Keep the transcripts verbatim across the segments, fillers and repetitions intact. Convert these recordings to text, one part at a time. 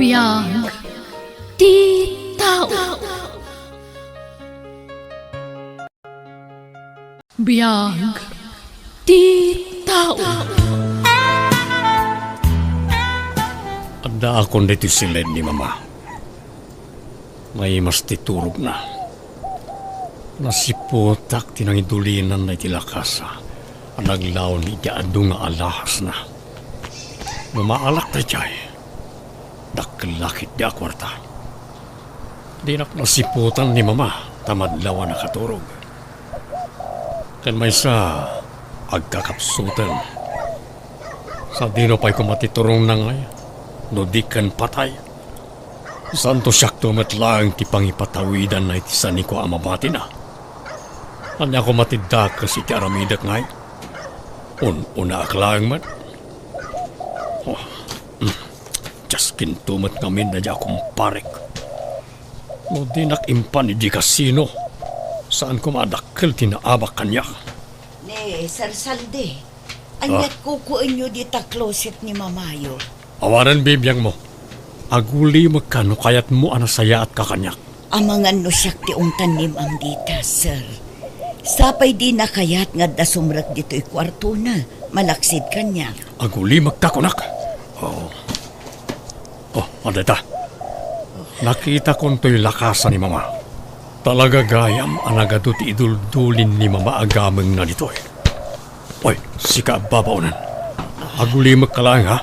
Biag ti tao. Biag ti tao. Addaakon ditoy siled ni Mama. Naimas ti turogna. Nasiputak ti nangidulinanna iti lakasa a naglaon iti adu nga alahasna. No maalak daydiay, dakkel la ketdi a kuarta. Dinak nasiputan ni Mama ta madlaw a nakaturog. Ken maysa, agkakapsuten. Sadino pay koma ti turongna ngay, no di ken patay? Santo siakto met laeng ti pangipatawidanna iti sanikua a mabatina. Ania koma ti dakes iti aramidek ngay? Un-unaak laeng met. Oh, mm. Diaskinto met ngamin daydiay a kumparek. No dinak impan idi kasino, saan koma a dakkel ti naabak kaniak. Ni Sir Saldi, aniat kukuenyo dita closet ni Mamayo? Awanen bibiangmo. Agulimekka no kayatmo a nasayaatka kaniak. Amangan no siak ti ungtan ni Ma'am dita, sir. Sapay dina kayat nga adda sumrek ditoy kuartona, malaksid kaniak. Agulimekka kunak. Oh. Oh, adda ita. Nakitakon toy lakasa ni Mama. Talaga gayam a nagadu ti iduldulin ni Mama a gamengna ditoy. Oy, sika a babaonen. Agulimekka laeng, ha?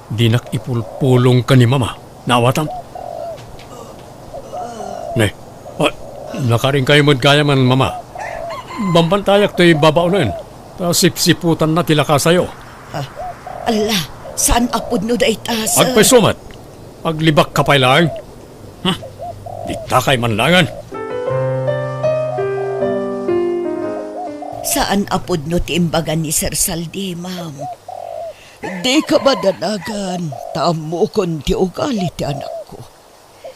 Dinak ipulpulong ken ni Mama. Naawatam? Ne, ah, nakarinkayo met gayam, Mama. Bambantayak toy babaonen. Ta sipsiputanna ti lakasayo. Ah, ala, saan a pudno dayta, sir. Agpayso met. Aglibakka pay laeng. Hmm, ditakay man laengen. Saan a pudno ti imbaga ni Sir Saldi, ma'am. Dika madanagan, ta ammokon ti ugali ti anakko.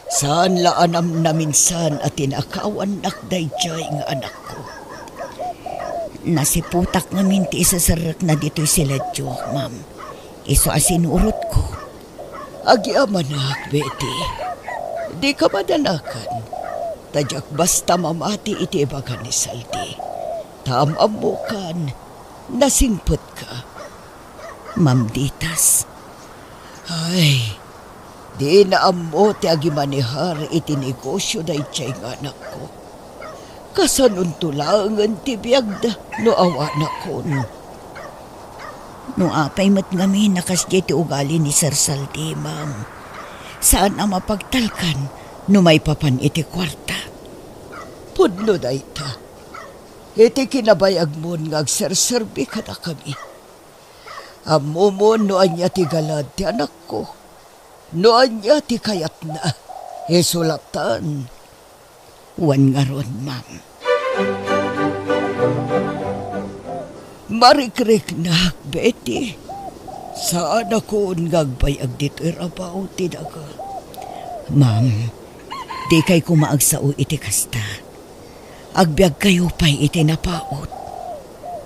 Saan la a namnaminsan a tinakawannak daydiay nga anakko. Nasiputak ngamin ti iseserrekna ditoy siledyo, ma'am. Isu a sinurotko. Agyamanak, Betty. Dika madanagan. Ta diak basta mamati iti ibaga ni Saldi. Ta am-ammokan, nasingpetka. Ma'am Ditas. Ay, dina ammo ti agimanehar iti negosio daydiay nga anakko. Kasanonto laengen ti biagda no awanakon? No apay met ngamin a kasdiay ti ugali ni Sir Saldi, ma'am, saan a mapagtalkan no maipapan iti kuarta. Pudno dayta. Iti kinabayagmon nga agserserbi kadakami. Ammomon no ania ti galad ti anakko, no ania ti kayatna. Isu latta. Wen ngarud, ma'am. Marikriknak, Betty. Saanakon nga agbayag ditoy rabaw ti daga. Ma'am, dikay koma agsao iti kasta. Agbiagkayo pay iti napaut.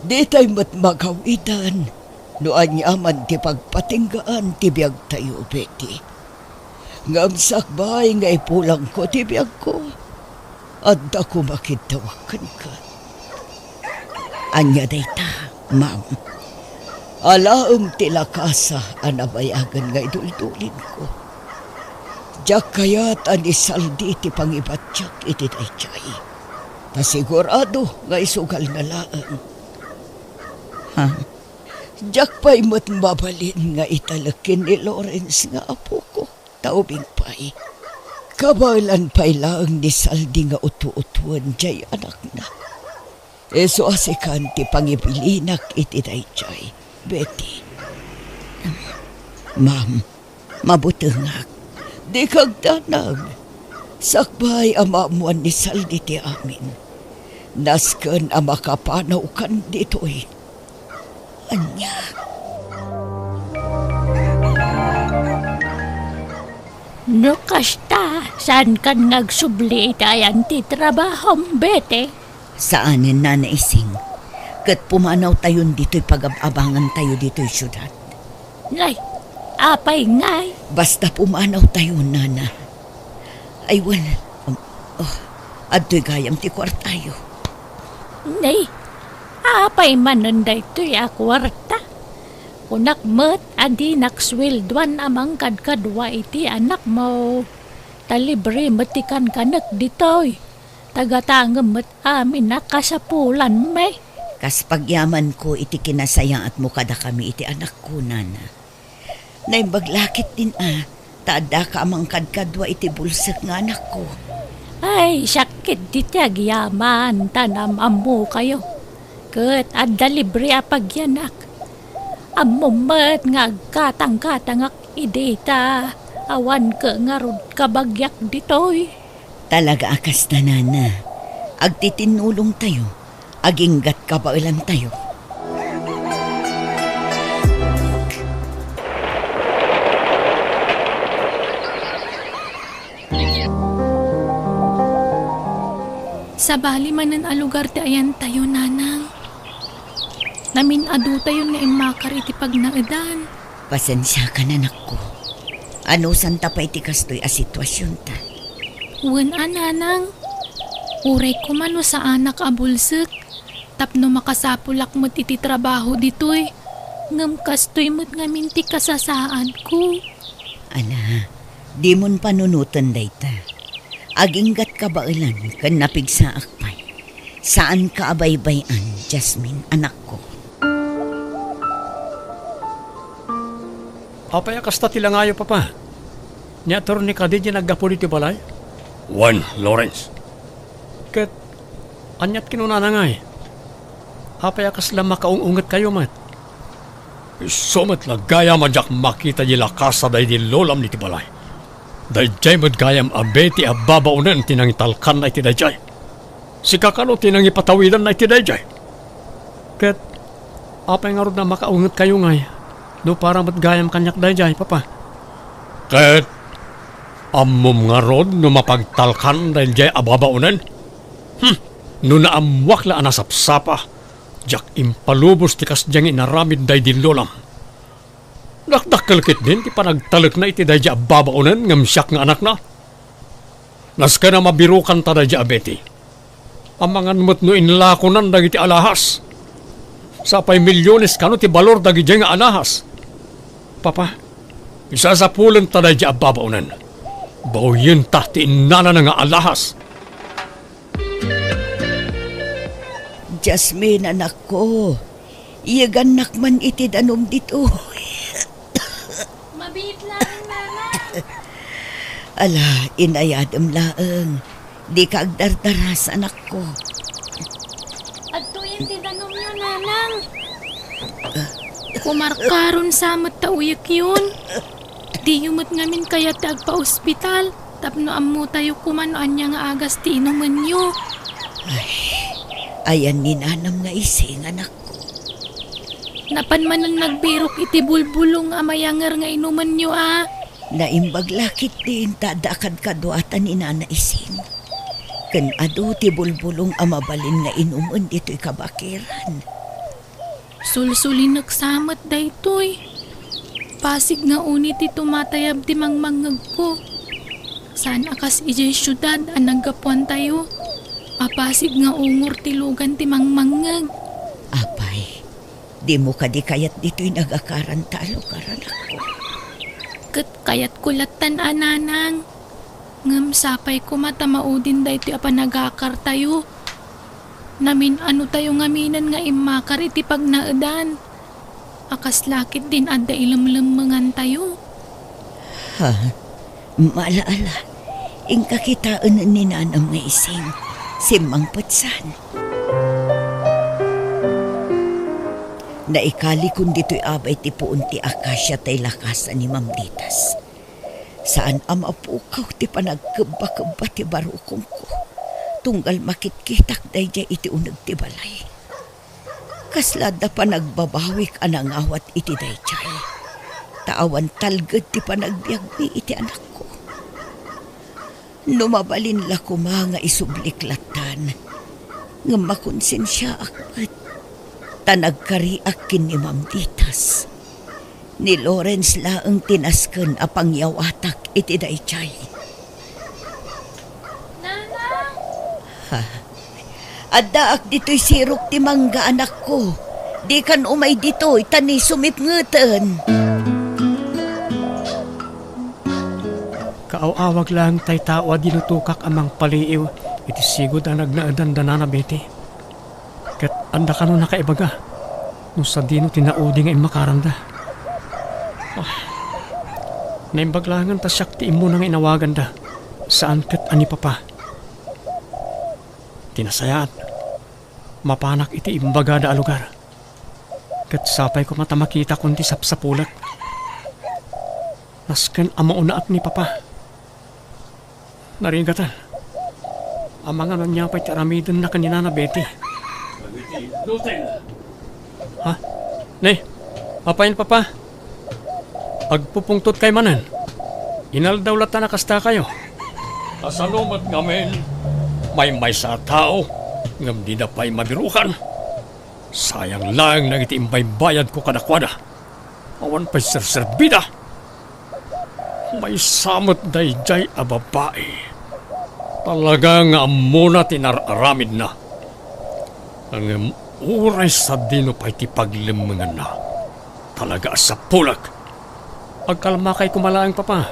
Ditay met magawidan no aniaman ti pagpatinggaan ti biagtayo, Betty. Ngem sakbay nga ipulangko ti biagko, adda koma kiddawak kenka. Ania dayta, ma'am? Alaem ti lakasa a nabayagen nga iduldulinko. Diak kayat a ni Saldi ti pangibatiak iti daydiay. Ta sigurado nga isugalna laeng. Ha? Diak pay met mabalin nga italek ken ni Lawrence nga apoko, ta ubing pay. Kabaelan pay laeng ni Saldi nga utuotuon diay anakna. Isu a sikan ti pangibilinak iti daydiay, Betty. Ma'am, mabutengak. Dika agdanag. Sakbay a maammoan ni Saldi ti amin, nasken a makapanawkan ditoy. Ania? No kasta, saankan nga agsubli iti ayan ti trabahom, Betty? Saanen, Nana Ising. Ket pumanawtayon ditoy pagab-abangantayo ditoy siudad. Nay, apay ngay? Basta pumanawtayo, nana. Ay, wen, um, oh, adtoy gayam ti kuartayo. Nay, apay manen daytoy a kuarta? Kunak met a dinak sueldoan a mangkadkadua iti anakmo. Ta libre met ti kankanek ditoy. Ta gatangem met amin a kasapulanmi. Kas pagyamanko iti kinasayaatmo kadakami iti anakko, nana. Naimbag la ketdin a, ta addaka a mangkadkadua iti bulsek nga anakko. Ay, siak ketdi ti agyaman, ta naam-ammokayo. Ket adda libre a pagyanak. Ammom met nga agkatangkatangak idi ta awan ket ngarud kabagiak ditoy. Talaga a kasta, nana. Agtitinnulongtayo. Aginggat kabaelantayo. Sabali manen a lugar ti ayantayo, nanang. Namin-adutayon nga immakar iti pagnaedan. Pasensiakan, anakko. Anusanta pay ti kastoy a situasionta? Wen a, nanang. Uray koma no saanak a bulsek, tapno makasapulak met iti trabaho ditoy. Ngem kastoy met ngamin ti kasasaadko. Ala, dimon panunoten dayta. Aginggat kabaelan ken napigsaak pay. Saanka a baybay-an, Jasmine, anakko. Apay a kasta ti langayo, Papa? Ni Attorney kadi diay naggapu ditoy balay? Wen, Lawrence. Ket aniat kinunana ngay? Apay a kasla makaung-ungetkayo met? Isu met la gayam a diak makita di lakasa daydi lolam iti balay. Daydiay met gayam a Betty a babaonen ti nangitalkanna iti daydiay. Sika kano ti nangipatawidanna iti daydiay. Ket apay ngarud a makaungetkayo ngay no para met gayam kaniak daydiay, Papa? Ket ammom ngarud no mapagtalkan daydiay a babaonen? Hmm, no naammoak la a nasapsapa, diak impalubos ti kasdiay nga inaramid daydi lolam. Dakdakkel ketdin ti panagtalekna iti daydiay a babaonen ngem siak nga anakna. Nasken a mabirokanta daydiay a Betty. Amangan met no inlakonan dagiti alahas. Sapay milyones kano ti balor dagidiay nga alahas. Papa, isasapulenta daydiay a babaonen. Bawiyenta ti innanana nga alahas. Jasmine, anakko, iyegannak man iti danum ditoy. Mabiit laeng, Nanang. Ala, inayadem laeng. Dika agdardaras, anakko. Adtoyen ti danumyo, Nanang. Kumarkaron sa met ta uyekyon. Diyo met ngamin kayat ti agpaospital tapno ammotayo koma no ania nga agas ti inumenyo. Ay, ayan ni Nanam nga ising, anakko. Napan manen nagbirok iti bulbulong a mayanger nga inumenyo a. Naimbag la ketdin ta adda a kadkaduata ni Nana Ising. Ken adu ti bulbulong a mabalin nga inumen ditoy kabakiran. Sulsulinek sa met daytoy. Pasig nga uni ti tumatayab ti mangmangngegko. Saan a kas idiay siudad a naggapuantayo a pasig nga ungor ti lugan ti mangmangngeg. Apay, dimo kadi kayat ditoy nagakaranta a lugar, anakko? Ket kayatko lattan a, Nanang. Ngem sapay koma ta maudin daytoy a panagakartayo. Namin-anotayo ngaminen nga immakar iti pagnaedan. A kasla ketdin adda ilemlemmengantayo. Ha? Maala-ala. Inka kitaen ni Nanam nga ising. Simmangpet saan. Naikalikon ditoy abay ti puon ti akasia tay lakasa ni Mamditas. Saan a mapukaw ti panagkebba-kebba ti barukongko, tunggal makitkitak daydiay iti uneg ti balay. Kasla adda panagbabawik a nangawat iti daydiay, ta awan talged ti panagbiagmi iti anakko. No mabalin la koma nga isublik lattan, ngem makonsensiaak met, ta nagkariak ken ni Mamditas. Ni Lawrence laeng ti nasken a pangyawatak iti daydiay. Nanang! Ha? Addaak ditoy sirok ti mangga, anakko. Dikan umay ditoy, ta ni sumipngeten. Kaaw-awag laeng tay tao a dinutokak a mangpaliiw iti sigud a nagnaedan da Nana Betty. Ket adda kano nakaibaga no sadino ti naudi nga immakaranda. Ah, naimbag laengen ta siak ti immuna nga inawaganda, saan ket a ni Papa. Ti nasayaat, mapanak iti imbagada a lugar. Ket sapay koma ta makitakon ti sapsapulek. Nasken a maunaak ni Papa. Narigatan. Amangan ania pay ti aramidenna ken ni Nana Betty. Ha? Ne, apay, Papa? Agpupungtotkay manen. Inaldaw latta a kastakayo. Kasano met ngamin? Maymaysa a tao, ngem dida pay mabirukan. Sayang laeng dagiti imbaybayadko kadakuada. Awan pay serserbida. Maysa met daydiay a babai. Talaga nga ammona ti nar-aramidna. Ngem uray sadino pay ti paglemmenganna, talaga a sapulek. Agkalmakay koma laeng, Papa.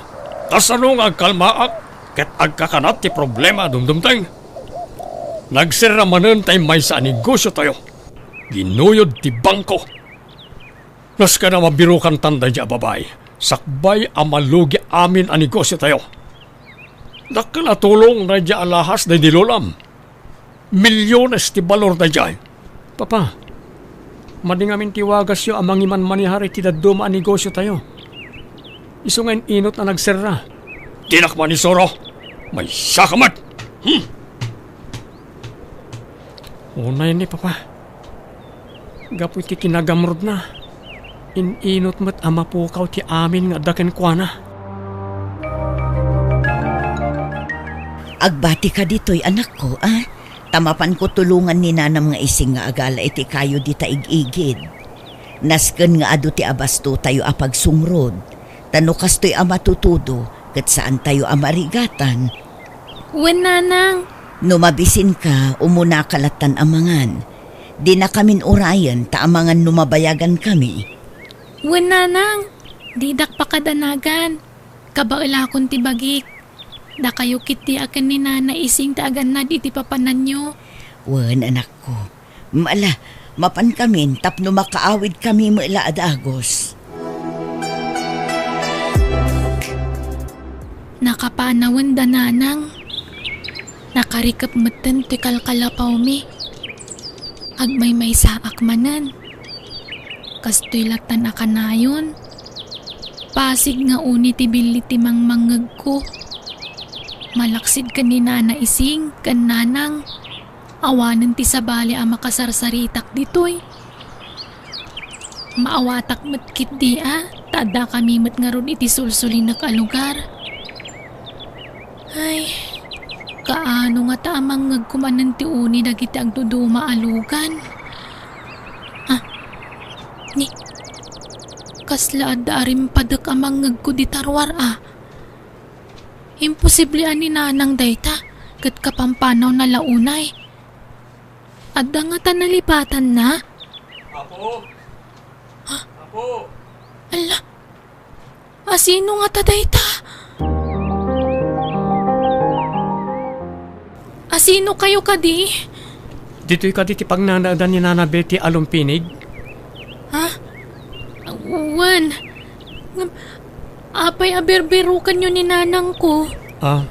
Kasano nga agkalmaak ket agkakanat ti problema a dumdumteng? Nagserra manen tay maysa a negosiotayo. Ginuyod ti bangko. Nasken a mabirukantan daydiay a babai, sakbay a malugi amin a negosiotayo. Dakkel a tulong daydiay alahas daydi lolam. Milyones ti balor daydiay. Papa, madi ngamin ti wagasyo a mangimanmanehar iti dadduma a negosiotayo. Isu nga in-inot a nagserra. Dinak manisuro. Maysaka met. Hmm. Unay ni, Papa. Gapu iti kinagamrudna, in-inot met a mapukaw ti amin nga adda kenkuana. Agbatika ditoy, anakko, a? Ta mapanko tulongan ni nanam nga ising nga agala iti kayo dita ig-igid. Nasken nga adu ti abastotayo a pagsungrod. Ta no kastoy a matutudo, ket saantayo a marigatan. Wen, nanang. No mabisinka, umunaka lattan a mangan. Dinakamin urayen ta amangan no mabayagankami. Wen, nanang. Didak pakadanagan. Kabaelakon ti bagik. Dakayo ketdi a ken ni Nana Ising ti agannad iti papananyo. Wen, anakko. Ala, mapankamin tapno makaawidkami met la a dagus. Nakapanawen da nanang. Nakarikep metten ti kalkalapawmi. Agmaymaysaak manen. Kastoy lattan a kanayon. Pasig nga uni ti billi ti mangmangngegko. Malaksid ken ni Nana Ising ken Nanang. Awanen ti sabali a makasarsaritak ditoy. Maawatak met ketdi a, ta addakami met ngarud iti sulsulinek a lugar. Ay, kaano ngata a mangngegko manen ti uni dagiti agduduma a lugan? Ah, ni, kasla adda a rimpadek a mangngegko dita ruar a. Imposible a ni Nanang dayta, ket kapampanawna la unay. Adda ngata nalipatanna? Apo! Ha? Apo! Ala! Asino ngata dayta? Asino kayo kadi? Ditoy kadi ti pagnanaedan ni Nana Betty a lumpinig? Ha? Wen. Ngem, apay a birbirukanyo ni nanangko? Ah.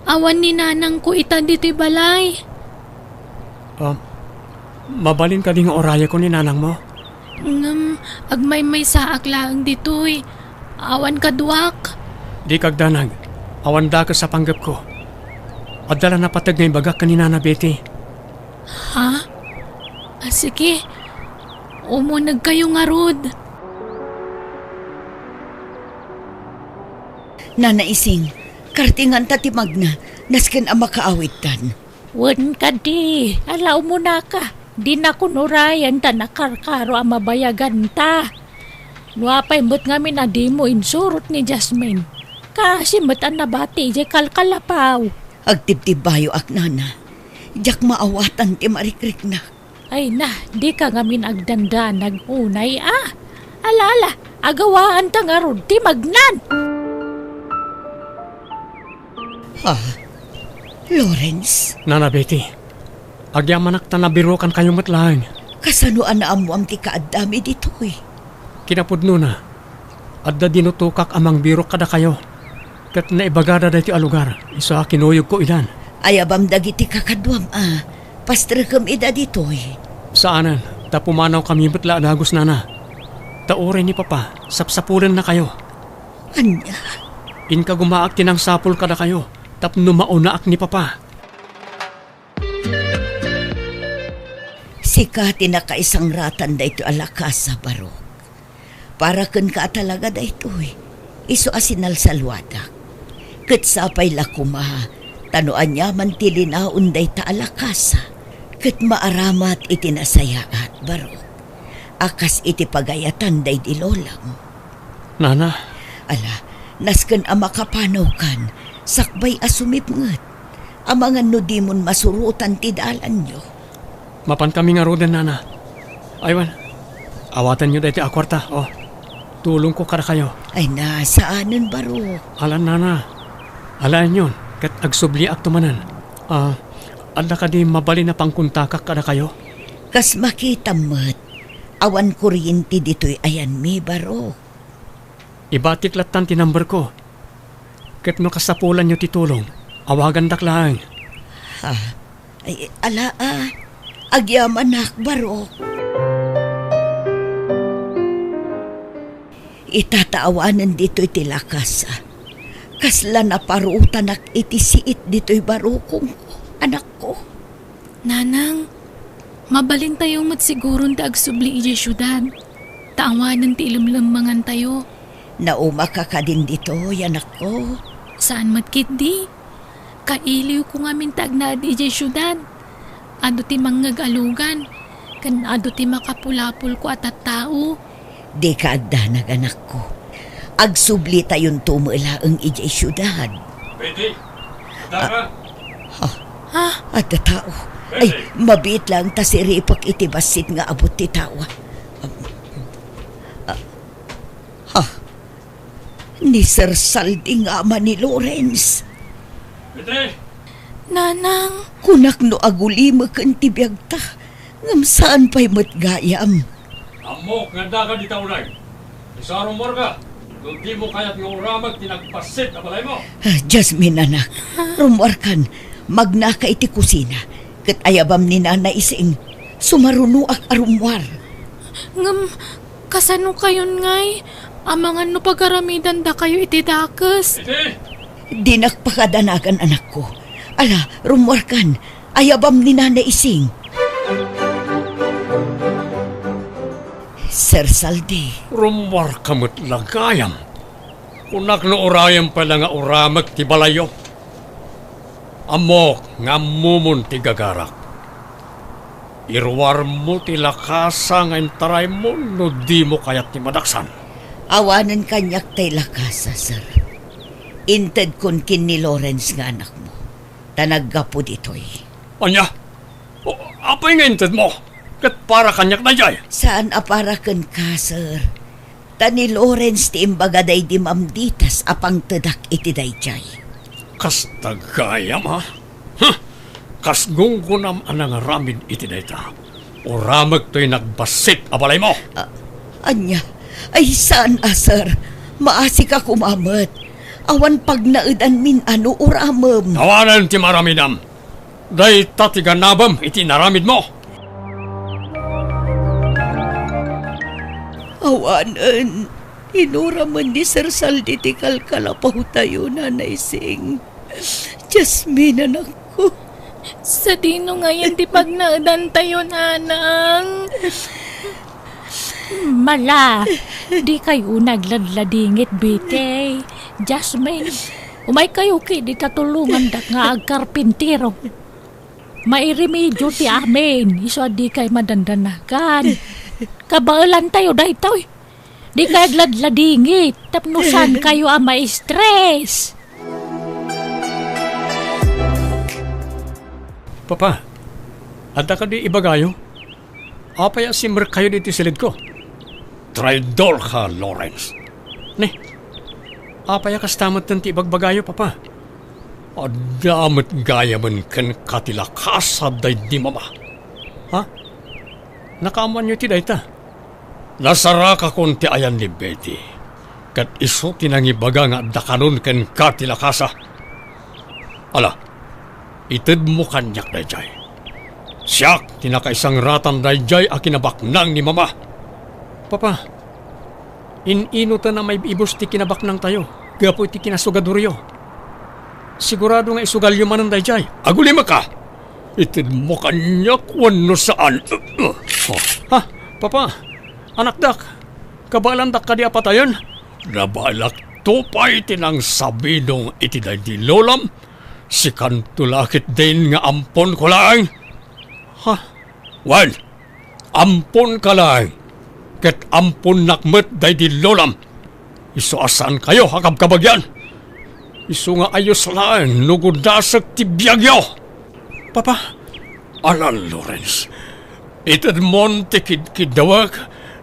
Awan ni nanangko ita ditoy balay. Ah, mabalin kadi nga urayeko ni nanangmo? Ngem, agmaymaysaak laeng ditoy. Awan kaduak. Di kagdanag. Awan dakes a panggepko. Adda la napateg nga ibagak ken ni Nana Betty. Ha? Ah, sige. Umunegkayo ngarud. Nana Ising, kartinganta ti magna, nasken a makaawidtan. Wen kadi, ala umunaka. Dinakon urayen ta nakarkaro a mabayaganta. No apay met ngamin a dimo insurot ni Jasmine, kaasi met a nabati idiay kalkalapaw. Agtibtibbayoak, nana. Diak maawatan ti marikriknak. Ay na, dika ngamin agdandanag unay a. Ala, ala, agawaanta ngarud ti magnan. Ha? Lawrence? Nana Betty, agyamanak ta nabirukankayo met laeng. Kasano a naammoam ti kaaddami ditoy? Kinapudnona, adda dinutokak a mangbirok kadakayo. Ket naibagada daytoy a lugar, isu a kinuyogko idan. Ayabam dagiti kakaduam a pastrekem ida ditoy. Saanen, ta pumanawkami met la a dagus, nana. Ta uray ni Papa, sapsapulennakayo. Ania? Inka gumaak ti nangsapul kadakayo tapno maunaak ni Papa. Sika ti nakaisangratan daytoy a lakasa, Barok. Para kenka a talaga daytoy, isu a sinalsaluadak. Ket sapay la koma, ta no aniaman ti linaon dayta a lakasa, ket maaramat iti nasayaat, Barok, a kas iti pagayatan daydi lolam. Nana. Ala, nasken a makapanawkan, sakbay a sumipnget. Amangan no dimon masurotan ti dalanyo. Mapankami ngaruden, nana. Aywan, awatenyo daytoy a kuarta, o. Tulongko kadakayo. Ay na, saanen, Barok. Alan, nana. Alaenyon, ket agsubliakto manen. Ah, adda kadi mabalin a pangkontakak kadakayo? Kas makitam met, awan kuryente ditoy ayanmi, Barok. Ibatik lattan ti number ko. Ket no kasapulanyo ti tulong, awagandak laeng. Ha? Ay, ala a. Agyamanak, Barok. Ita ta awanen ditoy ti lakasa. Kasla naparutanak iti siit ditoy barukongko, anakko. Nanang, mabalintayo met siguron ti agsubli idiay siudad, ta awanen ti ilemlemmengantayo. Naumaka kadin ditoy, anakko? Saan met ketdi. Kailiwko ngamin ti agnaed idiay siudad. Adu ti mangngeg a lugan, ken adu ti makapulapolko a tattao. Dika agdanag, anakko. Agsublitayonto met laeng idiay siudad. Betty, adda ka? Ah, ha? Ha? Adda tao. Ay, Betty! Mabiit laeng ta siripek iti bassit nga abut ti tao. Ah, ha? Ni Sir Saldi nga ama ni Lawrence. Betty! Nanang! Kunak no agulimeken ti biagta, ngem saan pay met gayam. Ammok nga addaka dita unay. Isu a rummuarka, no dimo kayat nga uramek ti nagbassit a balaymo. Ah, Jasmine, anak, rummuarkan, magnaka iti kusina, ket ayabam ni Nana Ising, sumarunoak a rummuar. Ngem, kasano kayon ngay? Amangan no pagaramidandakayo iti dakes. Iti! Dinak pakadanagan, anakko. Ala, rummuarkan. Ayabam ni Nana Ising. Sir Saldi. Rummuarka met la gayam. Kunak no urayem pay la nga uramek ti balayyo. Ammok nga ammomon ti gagarak. Iruarmo ti lakasa nga intaraymo no dimo kayat ti madaksan. Awanen kaniak tay lakasa, sir. Intedkon ken ni Lawrence nga anakmo, ta naggapu ditoy. Ania? O, apay nga intedmo? Ket para kaniak daydiay? Saan a para kenka, sir. Ta ni Lawrence ti imbaga daydi mamditas a pangtedak iti daydiay. Kasta gayam, a? Huh! Kas gunggonam a nangaramid iti dayta. Uramektoy nagbassit a balaymo. A-, ania? Ay, saan a, sir. Maasika koma met. Awan pagnaedanmin a no uramem. Awanen ti maaramidam. Dayta ti ganabem iti inaramidmo. Awanen, inuramen ni Sir Saldi ti kalkalapawtayo, Nana Ising. Jasmine, anakko. Sadino ngayen ti pagnaedantayo, nanang? Mala, dikay unay agladladingit, Betty. Jasmine, umaykayo ketdi ta tulongandak nga agkarpintero. Mairemedio ti amin, isu a dikay madandanagan. Kabaelantayo daytoy. Dika agladladingit tapno saankayo a ma-stress. Papa, adda kadi ibagayo? Apay a simrekkayo ditoy silidko? Traidorka, Lawrence. Ne, apay a kasta metten ti ibagbagayo, Papa? Adda met gayamen kenka ti lakasa daydi Mama. Ha? Nakaammoanyo ti dayta? Nasarakakon ti ayan ni Betty, ket isu ti nangibaga nga adda kanon kenka ti lakasa. Ala, itedmo kaniak daydiay. Siak ti nakaisangratan daydiay a kinabaknang ni Mama. Papa, in-inutan a maib-ibus ti kinabaknangtayo gapu iti kinasugadoryo. Sigurado nga isugalyo manen daydiay. Agulimeka! Itedmo kaniak wenno saan? Ha? Papa, anakdak, kabaelandak kadi a patayen? Nabaelakto pay ti nangsabidong iti daydi lolam. Sikanto la ketdin nga amponko laeng. Ha? Wen, amponka laeng, ket amponnak met daydi lolam. Isu a saankayo a kabkabagian. Isu nga ayos laeng no gudasek ti biagyo. Papa, ala, Lawrence, itedmon ti kidkiddawek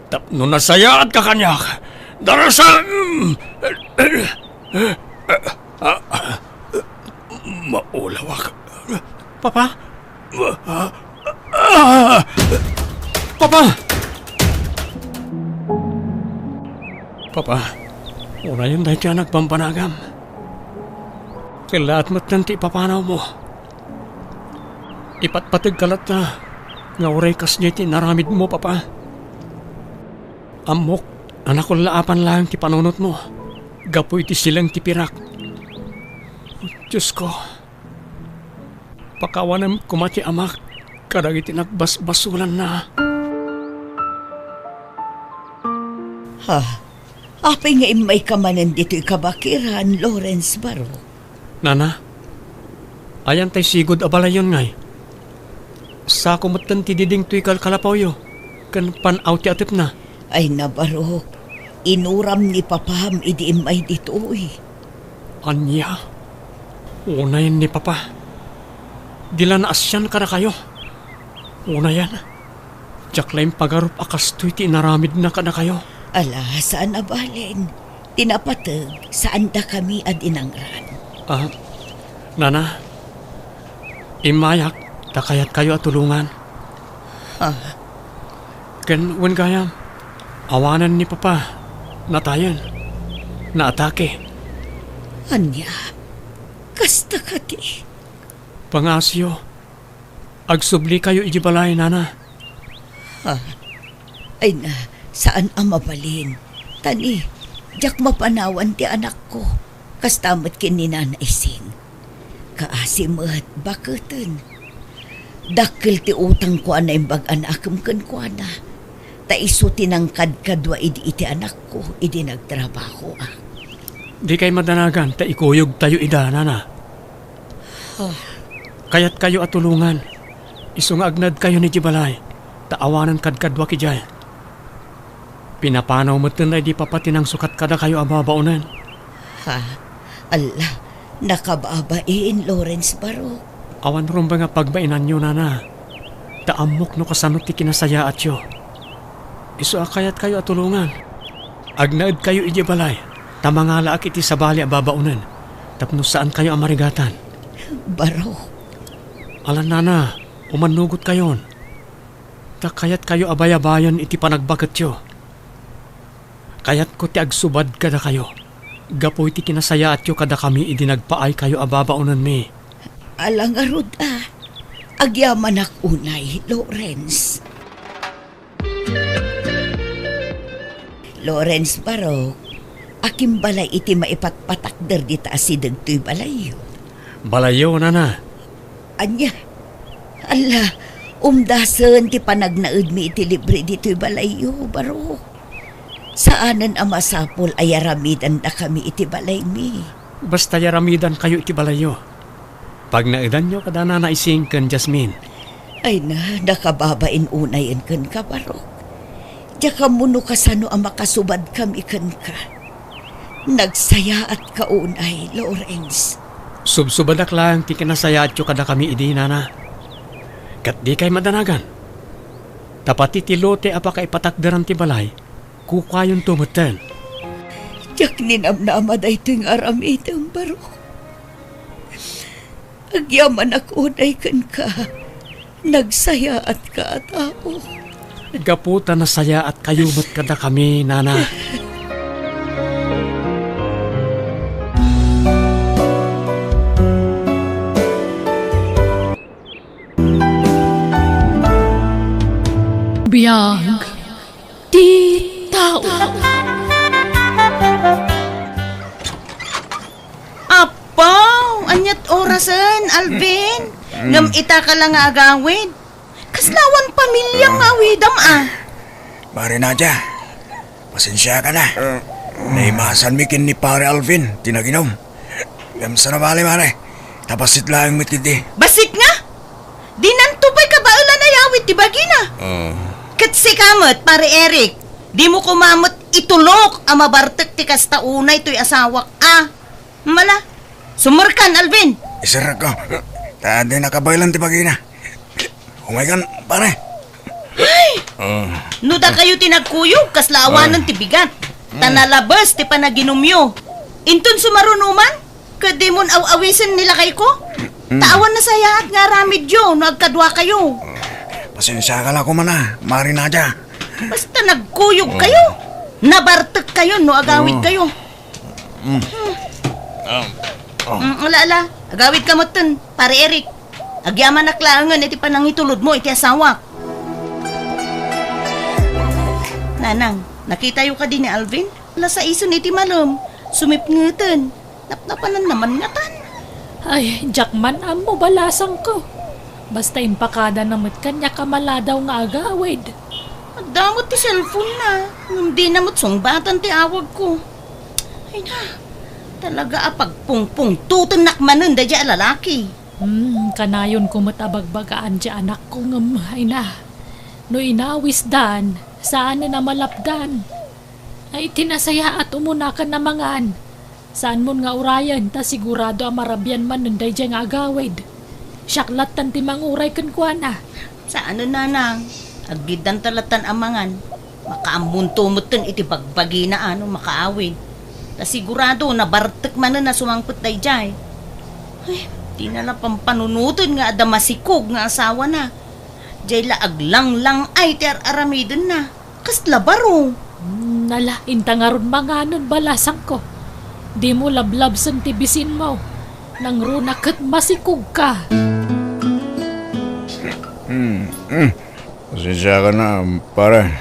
tapno nasayaatka kaniak. Darasem! Maulawak. Papa? Papa! Papa, unayen daytoy a nagbambanagam. Kellaat metten ti ipapanawmo. Ipatpategka latta nga uray kasdiay ti inaramidmo, Papa. Ammok a nakullaapan laeng ti panunotmo gapu iti sileng ti pirak. Diosko, pakawanem koma ti amak kadagiti nagbasbasolanna. Ha? Apay nga immayka manen ditoy kabakiran, Lawrence Baro? Nana, ayan tay sigud a balayyon ngay. Sako metten ti diding toy kalkalapawyo ken pan-aw ti atepna. Ay, nabarok, inuram ni papam idi immay ditoy. Ania? Unayen ni papa. Di la naasian kadakayo. Unayen, diak la impagarup a kastoy ti inaramidna kadakayo. Ala, saan a balen. Ti napateg, saandakami a dinangran. Ah, Nana, immayak ta kayatkayo a tulongan. Ha? Ken wen gayam, awanen ni Papa, natayen, naatake. Ania? Kasta kadi? Pangaasiyo, agsublikayo idiay balay, Nana. Ha? Ay na, saan a mabalin. Tani, diak mapanawan ti anakko. Kasta met ken ni Nana Ising. Kaasi met, baketen. Dakkel ti utangko a naimbag a naakem kenkuana. Ta isu ti nangkadkadua idi iti anakko, idi nagtrabahoak. Dikay madanagan ta ikuyogtayo ida, Nana. Ah. Kayatkayo a tulongan. Isu nga agnaedkayon idiay balay, ta awanen kadkaduak idiay. Pinapanaw metten daydi papa ti nangsukat kadakayo a babaonen. Ha? Alla, nakababain, Lawrence Baro. Awan rumbeng a pagbainanyo, Nana. Ta ammok no kasano ti kinasayaatyo. Isu a kayatkayo a tulongan. Agnaedkayo idiay balay, ta mangalaak iti sabali a babaonen, tapno saankayo a marigatan. Baro. Alan, Nana, umannugotkayon. Ta kayatkayo a bayabayan iti panagbaketyo. Kayatko ti agsubad kadakayo, gapu iti kinasayaatyo kadakami idi nagpaaykayo a babaonenmi. Ala ngarud a, agyamanak unay, Lawrence. Lawrence Barok, akimbalay iti maipatpatakder dita asideg toy balayyo. Balayyo, Nana. Ania? Alla, umdasen ti panagnaedmi iti libre ditoy balayyo, Barok. Saanen a masapul a yaramidandakami iti balaymi. Basta yaramidankayo iti balayyo. Pagnaedanyo kada Nana Ising ken Jasmine. Ay na, nakababain unayen kenka, Barok. Diak ammo no kasano a makasubadkami kenka. Nagsayaatka unay, Lawrence. Subsubadak laeng ti kinasayaatyo kadakami idi, nana. Ket dikay madanagan. Ta pati ti lote a pakaipatakderan ti balay, kukayonto metten. Diak ninamnama daytoy nga aramidem, barok. Agyamanak unay kenka. Nagsayaatka a tao. Gapu ta nasayaatkayo met kadakami, nana. Biag ti tao. Apaw, aniat orasen, Alvin? Mm. Ngem ita ka la nga agawid? Kasla awan pamiliam nga awidam, a? Mare Nadia, pasensiaka na. Naimasanmi ken ni Pare Alvin ti naginom. Ngem saan a bale, mare, ta bassit laeng met idi. Bassit nga? Dinanto pay kabaelan a yawid ti bagina. Ah. Ket sika met, Pare Eric, dimo koma met itulok a mabartek ti kasta unay toy asawak, a? Mala, summerkan, Alvin. Iserrekko. Ta di nakabaelan ti bagina. Umaykan, pare. Ay! Ah. No dakayo ti nagkuyog, kasla awanen ti bigat. Ta nalabes ti panaginumyo. Inton sumaruno man, ket dimon aw-awisen ni lakayko? Ta awan nasayaat nga aramidyo no agkaduakayo. Pasensiaka la koma, Mare Nadia. Basta nagkuyog kayo, nabartek kayo no agawid kayo. Mm. Ah. Mm, ala, ala. Agawid ka metten, Pare Eric. Agyamanak laengen iti panangitulodmo iti asawak. Nanang, nakitayo kadi ni Alvin? Ala, saisen iti malem. Sumipngeten. Napnapananna man ngatan. Ay, diak man ammo, balasangko. Basta impakadana met kaniak a maladaw nga agawid. Adda met ti cellphone-na, ngem dina met sungbatan ti awagko. Ay na, talaga a pagpungpungtotennak manen daydiay a lalaki. Hmm, kanayonko met a bagbagaan ti anakko ngem, ay na, no inawisdan, saanen a malapdan. Ay, ti nasayaat, umunakan a mangan. Saanmon nga urayen, ta sigurado a marabian manen daydiay nga agawid. Siak lattan ti manguray kenkuana. Saanen, nanang. Aggiddanta lattan a mangan. Makaammonto metten iti bagbagina a no makaawid. Ta sigurado, nabartek manen a sumangpet daydiay. Ay, dina la pampanunoten nga adda masikog nga asawana. Diay la aglanglang-ay ti ar-aramidenna. Kasla baro? Hmm, ala, inta ngarud manganen, balasangko. Dimo lablabsen ti bisinmo. Nangruna ket masikogka. Hmm, hmm. Pasensiaka na, pare.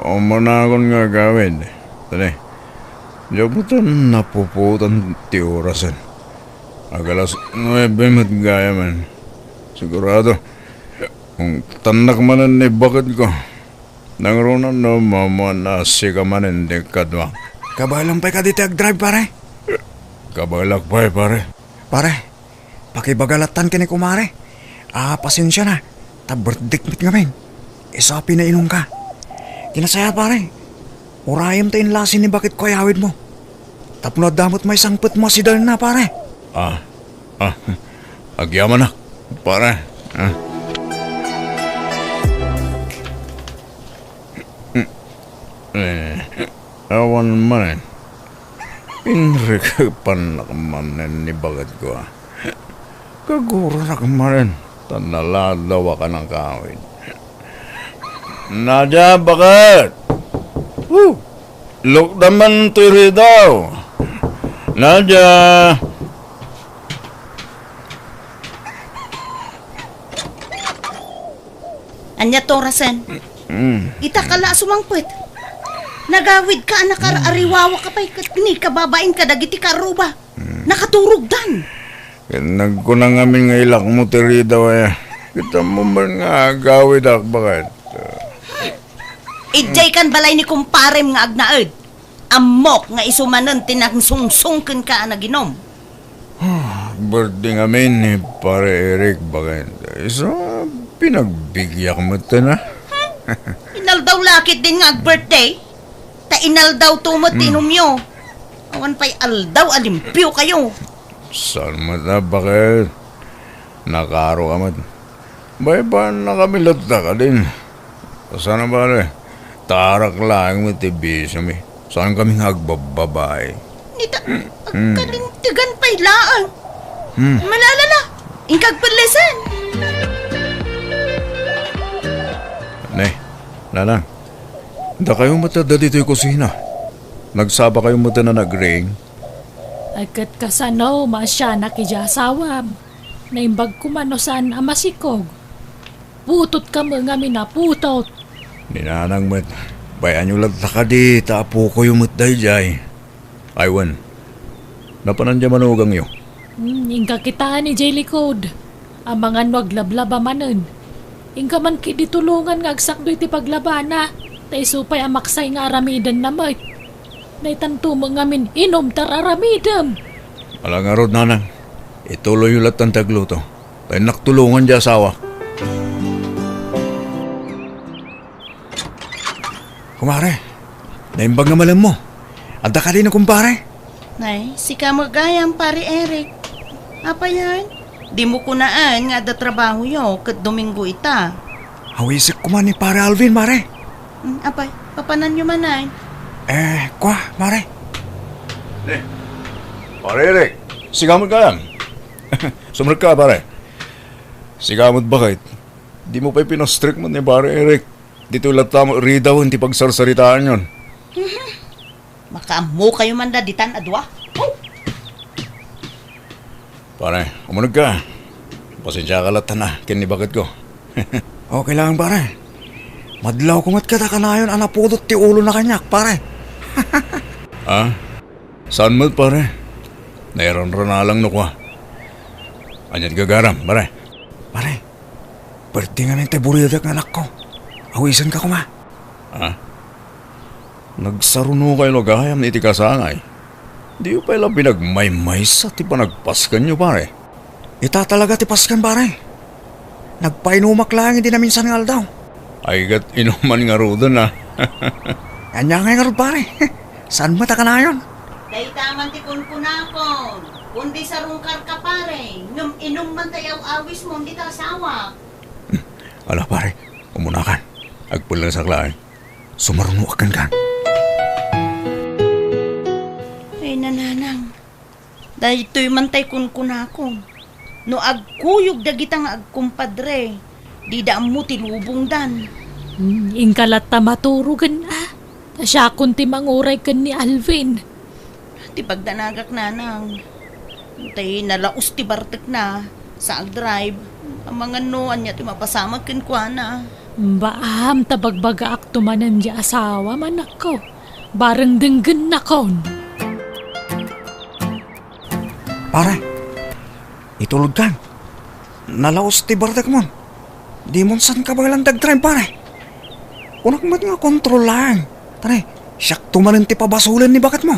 Umunakon nga agawid. Tani, diak met napuputan ti orasen. Agalas nuebe met gayamen. Sigurado, ungtannak manen ni baketko. Nangruna no maammoan a sika manen ti kaduak. Kabaelam pay kadi ti agdrive, pare? Kabaelak pay, pare. Pare, pakibaga lattan ken ni kumare. A, pasensiana, ta birthday met ngamin. Isu a pinainumka. Ti nasayaat, pare, urayem ta inlasin ni baketko a yawidmo. Tapno adda met maisangpetmo a sidarna, pare. Ah, ah, agyamanak, pare. Ah. Eh, awan manen. Pinrikepannak manen ni baketko, a. Kaguranak manen, ta naladawak a nakawid. Nadia, baket! Huh! Lukda man ti ridaw! Nadia! Ania ti orasen? Mm. Ita ka la a sumangpet. Nagawidka a nakar-ariwawaka pay ket ni kababain kadagiti karruba. Mm. Nakaturogdan. Ket nagkuna ngamin nga ilakmo ti ridaw aya. Ket ammo man nga agawidak, baket. Idiay kan balay ni kumparem nga agnaed. Ammok nga isu manen ti nangsungsong kenka a naginom. Birthday ngamin ni Pare Eric, baket. Isu a pinagbigiak metten, a. Inaldaw Akit din nga ag-birthday? Ta inaldawto met ti Hmm. inumyo. Awan pay aldaw a limpiokayo. Saan met a bakit? Nakaro ka met. Baybay na kami latta kadin. Saan a bale? Tarak laeng met ti bisiomi. Saan kami nga agbabbabae? Nita, Hmm. agkalintegan pay laeng. Hmm. Malala la, inka agpellesen. Ne, Nanang, dakayo met adda ditoy kusina. Nagsaba kayo met a nag-ring? Ay, ket kasano, maasianak idiay asawam? Naimbag koma no saan a masikog. Putot kami ngamin a putot. Ni Nanang met, bay-anyo latta kadi ta apokoyo met daydiay. Ay wen, napanan diay manugangyo? Hmm, inka kitaen idiay likod. Amangan no aglablaba manen. Inka man ketdi tulongan nga agsakdo iti paglabana. Ta isu pay a maksay nga aramidenna met. Daytanto met ngamin inum ta ar-aramidem. Ala ngarud, Nanang. Ituloyyo lattan ti agluto. Ta innak tulongan diay asawak. Kumare, naimbag nga malemmo. Adda kadi no kumpare? Nay, sika met gayam, Pare Eric. Apay aya? Dimo kunaen nga adda trabahoyo ket Domingo ita. Awisek koma ni Pare Alvin, mare. Hmm, apay, papananyo manen? Eh, kua, mare. Eh, Pare Eric, sika met gayam. Sumrekka, pare. Sika met bakit? Dimo pay pinastrek met ni Pare Eric. Ditoy latta met ridawen ti pagsarsaritaanyon. Makaammokayo man la ditan a dua. Pare, umunegka. Pasensiaka latta na ken ni baketko. Okay lang, pare. Madlawko met ket a kanayon a napudot ti ulona kaniak, pare. Ah? Saan met, pare? Nairanranalang no kua. Ania ti gagaram, pare? Pare, birthday ngamin ti buridak nga anakko. Awisenka koma. Ah? Nagsarunokayo la gayam iti kasangay. Diyo pay la pinagmaymaysa ti panagpaskenyo, pare? Ita talaga ti pasken, pare. Nagpainumak laeng idi naminsan nga aldaw. Ay, ket inuman ngaruden, a. Ania ngay ngarud, pare? Saan met a kanayon? Dayta man ti kunkunakon. Kundi sarungkarka, pare, ngem inum man ta aw-awismo dita asawa. Hmm. Ala, pare, umunakan. Agpellesak laeng. Sumarunoak kenka. Ay, Nanang. Daytoy man tay kunkunakon. No agkuyog dagita nga agkumpadre, dida ammo ti lubongdan. Hmm, inka latta maturogen, a. Ta siakon ti manguray ken ni Alvin. Ti pagdanagak, Nanang. Tay nalaos ti bartekna, sa agdrive. Amangan no ania ti mapasamak kenkuana. Baam ta bagbagaakto manen diay asawam, anakko. Bareng denggennakon. Pare, itulodkan. Nalaos ti bartekmon. Dimon san kabaelan ti agdrive, pare. Kunak met nga kontrol laeng. Tara, siakto manen ti pabasolen ni baketmo.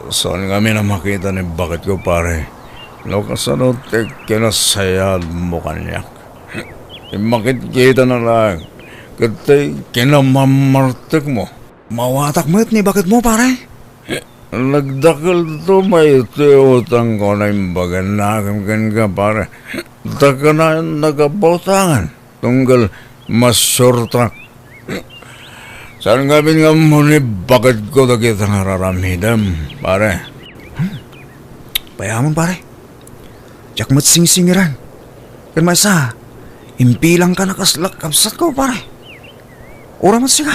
Saan ngamin a makita ni baketko, pare. No kasano ti kinasayaatmo kaniak. Ti makitkitana laeng. Ket ti kinamammartekmo. Mawatak met ni baketmo, pare. Nagdakelto met ti utangko a naimbaganna kenka, pare. Ta kanayon nagabutangan, tunggal masuertak. Saan ngamin nga ammo ni baketko dagita nga ar-aramidem, pare. Hmm. Payamon, pare. Diak met singsingiran. Ken maysa, imbilangkan a kasla kabsatko, pare. Uray met sika.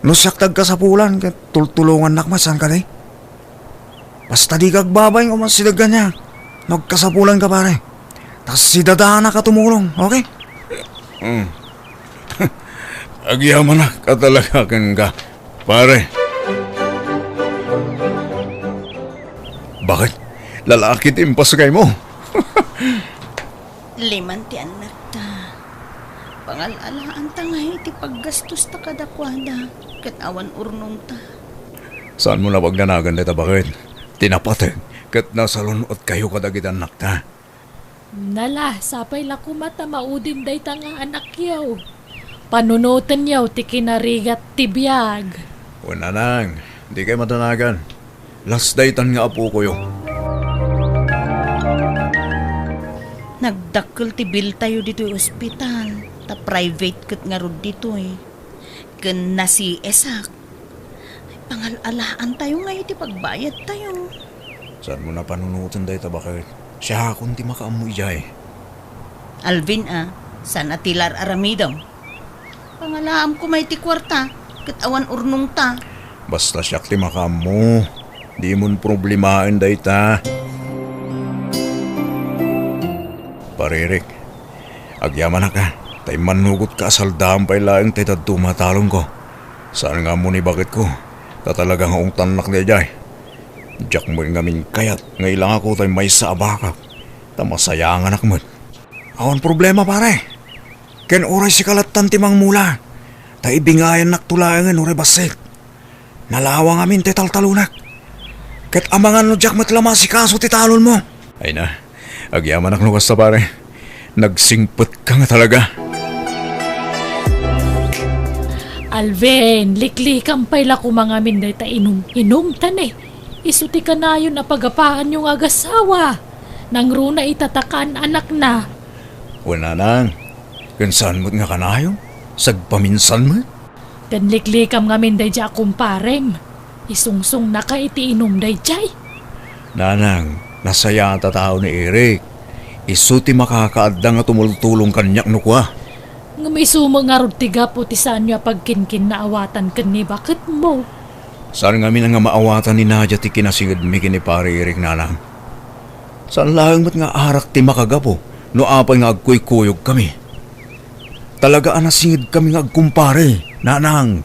No siak ti agkasapulan, ket tultulongannak met, saan kadi? Basta dika agbabain nga umasideg kaniak. No agkasapulanka, pare. Ta sidadanak a tumulong, okay? Hmm. Agyamanak a talaga kenka, pare. Bakit? Lalaki ti impasgaymo? Liman ti annakta. Pangal-alaanta ngay iti paggastosta kadakuada, ket awan urnongta. Saanmo la pagdanagan dayta, bakit? Ti napateg ket nasalun-otkayo kadagiti annakta. Nala, sapay la koma ta maudim dayta nga anakyo. Panunotenyo ti kinarigat ti biag. Wen, nanang, dikay madanagan. Las daytan nga apokoyo. Nagdakkel ti bill tayo ditoy ospital, ta private ket ngarud ditoy. Ken na-C S ak. Ay, pangal-alaantayo nga iti pagbayadtayo. Saanmo a panunoten dayta, baket? Siakon ti makaammo idiay. Alvin a, saan a ti ar-aramidem? Pangalaamko met ti kuarta, ket awan urnongta. Basta siak ti makaammo, dimon problemaen dayta. Pare Eric, agyamanak a, ta immannugotka a saldaem pay laeng ti dadduma a talongko. Saan nga ammo ni baketko, ta talaga nga ungtannak daydiay. Diak met ngamin kayat nga ilangako tay maysa a bakak, ta masayanganak met. Awan problema, pare. Ken uray sika lattan ti mangmula, ta ibingayannakto laengen uray bassit. Nalawa ngamin ti taltalonak. Ket amangan no diak met la maasikaso ti talonmo. Ay na, agyamanak no kasta, pare. Nagsingpetka nga talaga. Alvin, liklikam pay la koma ngamin dayta inum-inum, ta ne, isu ti kanayon a pagapaanyo nga agasawa. Nangruna ita ta kaan-anakna. Wen, nanang, ken saan met nga kanayon? Sagpaminsan met? Ken liklikam ngamin daydiay a kumparem. Isungsungnaka iti inum daydiay. Nanang, nasayaat a tao ni Eric. Isu ti makakaadda nga tumultulong kaniak no kua. Ngem isu met ngarud ti gapu ti saanyo a pagkinkinnaawatan ken ni baketmo. Saan ngamin nga maawatan ni Nadia ti kinasingedmi ken ni Pare Eric, nanang. Saan laeng met nga arak ti makagapu no apay nga agkuykuyogkami. Talaga a nasingedkami nga agkumpare, nanang.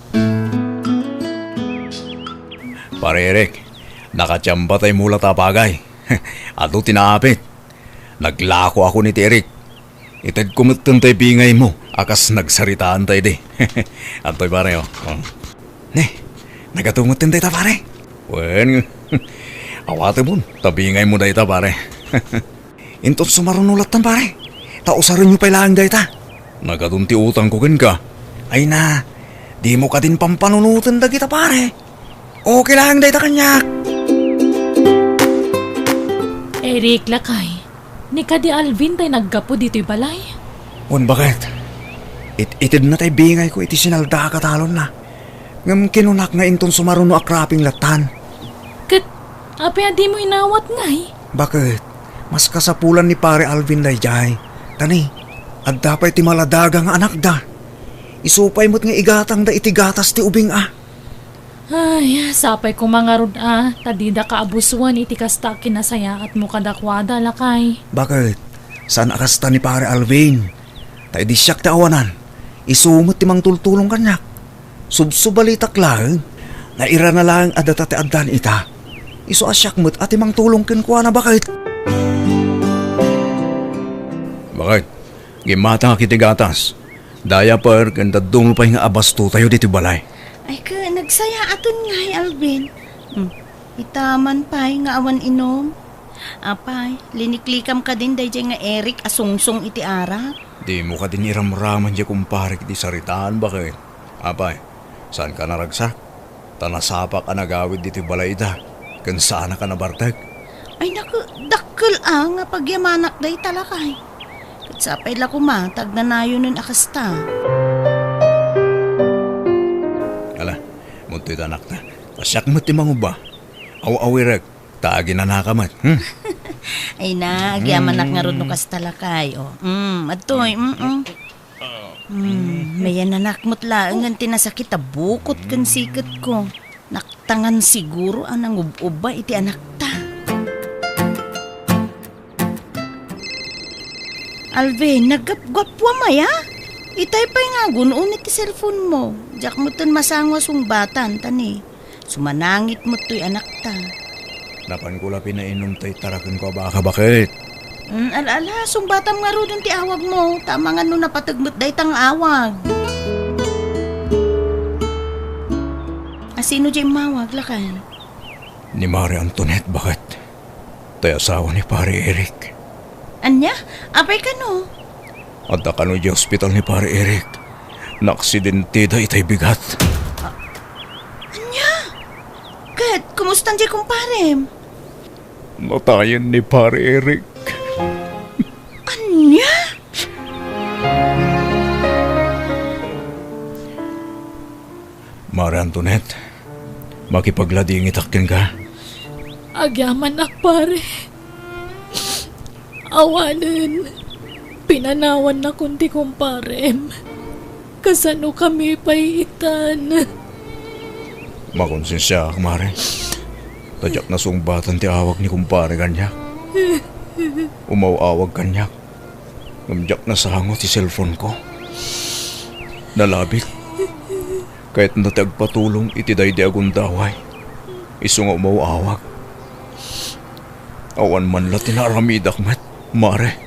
Pare Eric, nakatiamba tay mula ta bagay. Adu ti naapit. Naglako ako ni ti Eric. Itedko metten tay bingaymo a kas nagsaritaan tay di. Antoy, pare, oh. Oh. Ne, nagatumot dayta, pare. Wen, awatemon, ta bingaymo dayta, pare. Inton sumaruno lattan, pare, ta usarenyo pay laeng dayta. Nagadun ti utangko kenka. Ay na, dimo kadin pampanunoten dagita, pare. Okay laeng dayta kaniak. Eric, lakay, ni kadi Alvin tay naggapu ditoy balay? Wen, baket. It-itedna tay bingayko iti sinaldaak a talonna. Ngem kinunak nga inton sumaruno a cropping lattan. Ket apay a dimo inawat ngay? Baket, mas kasapulan ni Pare Alvin daydiay. Ta ni, adda pay ti maladaga nga anakda. Isu pay met nga igatangda iti gatas ti ubing a. Ay, sapay koma ngarud a, ta didaka abusoen iti kasta a kinasayaatmo kadakuada, lakay. Baket, saan a kasta ni Pare Alvin. Ta idi siak ti awanan, isu met ti mangtultulong kaniak. Subsubalitak laeng, nairana laeng a data ti addan ita. Isu a siak met a ti mangtulong kenkuana, baket. Baket, gimmatangak iti gatas. Diaper ken dadduma pay nga abastotayo ditoy balay. Ay, ket nagsayaaten ngay, Alvin. Hmm, ita man pay nga awan inum. Apay, liniklikam kadin daydiay nga Eric a sungsong iti arak? Dimo kadin iramraman diay kumparek iti saritaan, baket? Apay, saanka naragsak? Ta nasapak a nagawid ditoy balay ita, ken saanak a nabartek. Ay, naku, dakkel a nga pagyamanak dayta, lakay. Ket sapay la koma ta agnanayonen a kasta. Ala, muntoy ta, anakta. Ta siak met ti mangubba. Aw-awirek, ta aginanaka met, hmm? Ay na, agyamanak ngarud no kasta, lakay, o. Mm, adtoy, mm, mm. Hmm, mayananak met laengen ti nasakit a bukot ken siketko. Naktangan siguro a nangub-ubba iti anakta. Alvin, naggapgappuam aya? Itay pay nga agun-on iti cellphone mo. Diak metten masango a sungbatan, ta ni. Sumanangit met toy anakta. Napanko la pinainum tay tarakenko a baka, baket. Mm, ala, ala, sungbatam ngaruden ti awagmo, ta amangan no napateg met dayta nga awag. A, sino diay immawag, lakay? Ni Mare Antoinette, baket. Tay asawa ni Pare Eric. Ania? Apay kano? Adda kano idiay ospital ni Pare Eric. Naaksidenteda itay bigat. Ania? Ket, kumusta diay kumparem? Natayen ni Pare Eric. Ania? Mare Antoinette, makipagladingitak kenka. Agyamanak, pare. Awanen, pinanawannakon ti kumparem. Kasano kami pay itan? Makonsensiaak, mare. Ta diak nasungbatan ti awag ni kumpare kaniak. Umaw-awag kaniak. Ngem diak nasango ti cellphone-ko. Nalabit. Kayatna ti agpatulong iti daydi a gundaway. Isu nga umaw-awag. Awan man la ti naaramidak met, mare.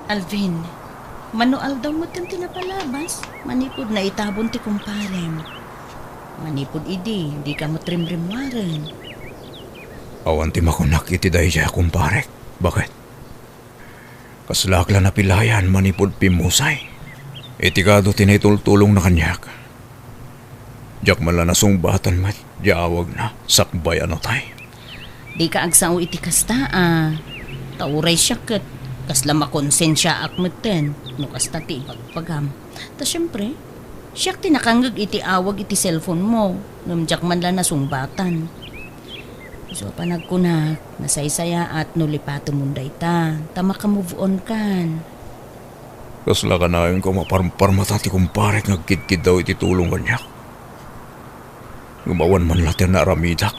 Alvin, mano aldaw metten ti napalabas, manipud naitabon ti kumparem. Manipud idi, dika met rimrimmuaren. Awan ti makunak iti daydiay a kumparek. Baket? Kaslaak la napilayan manipud pimmusay. Iti kado ti naitultulongna kaniak. Diak man la nasungbatan met diay awagna sakbay a natay. Dika agsao iti kasta a. Ta uray siak ket kasla makonsensiaak metten no kasta ti ibagbaga. Ta siempre, siak ti nakangngeg iti awag iti cellphone-mo, ngem diak man la nasungbatan. Isu a panagkunak, nasaysayaat no lipatemon dayta, ta maka-move on kan. Kasla kanayon ko maparparmata ti kumparek nga agkidkiddaw iti tulong kaniak. Ngem awan man la ti naaramidak.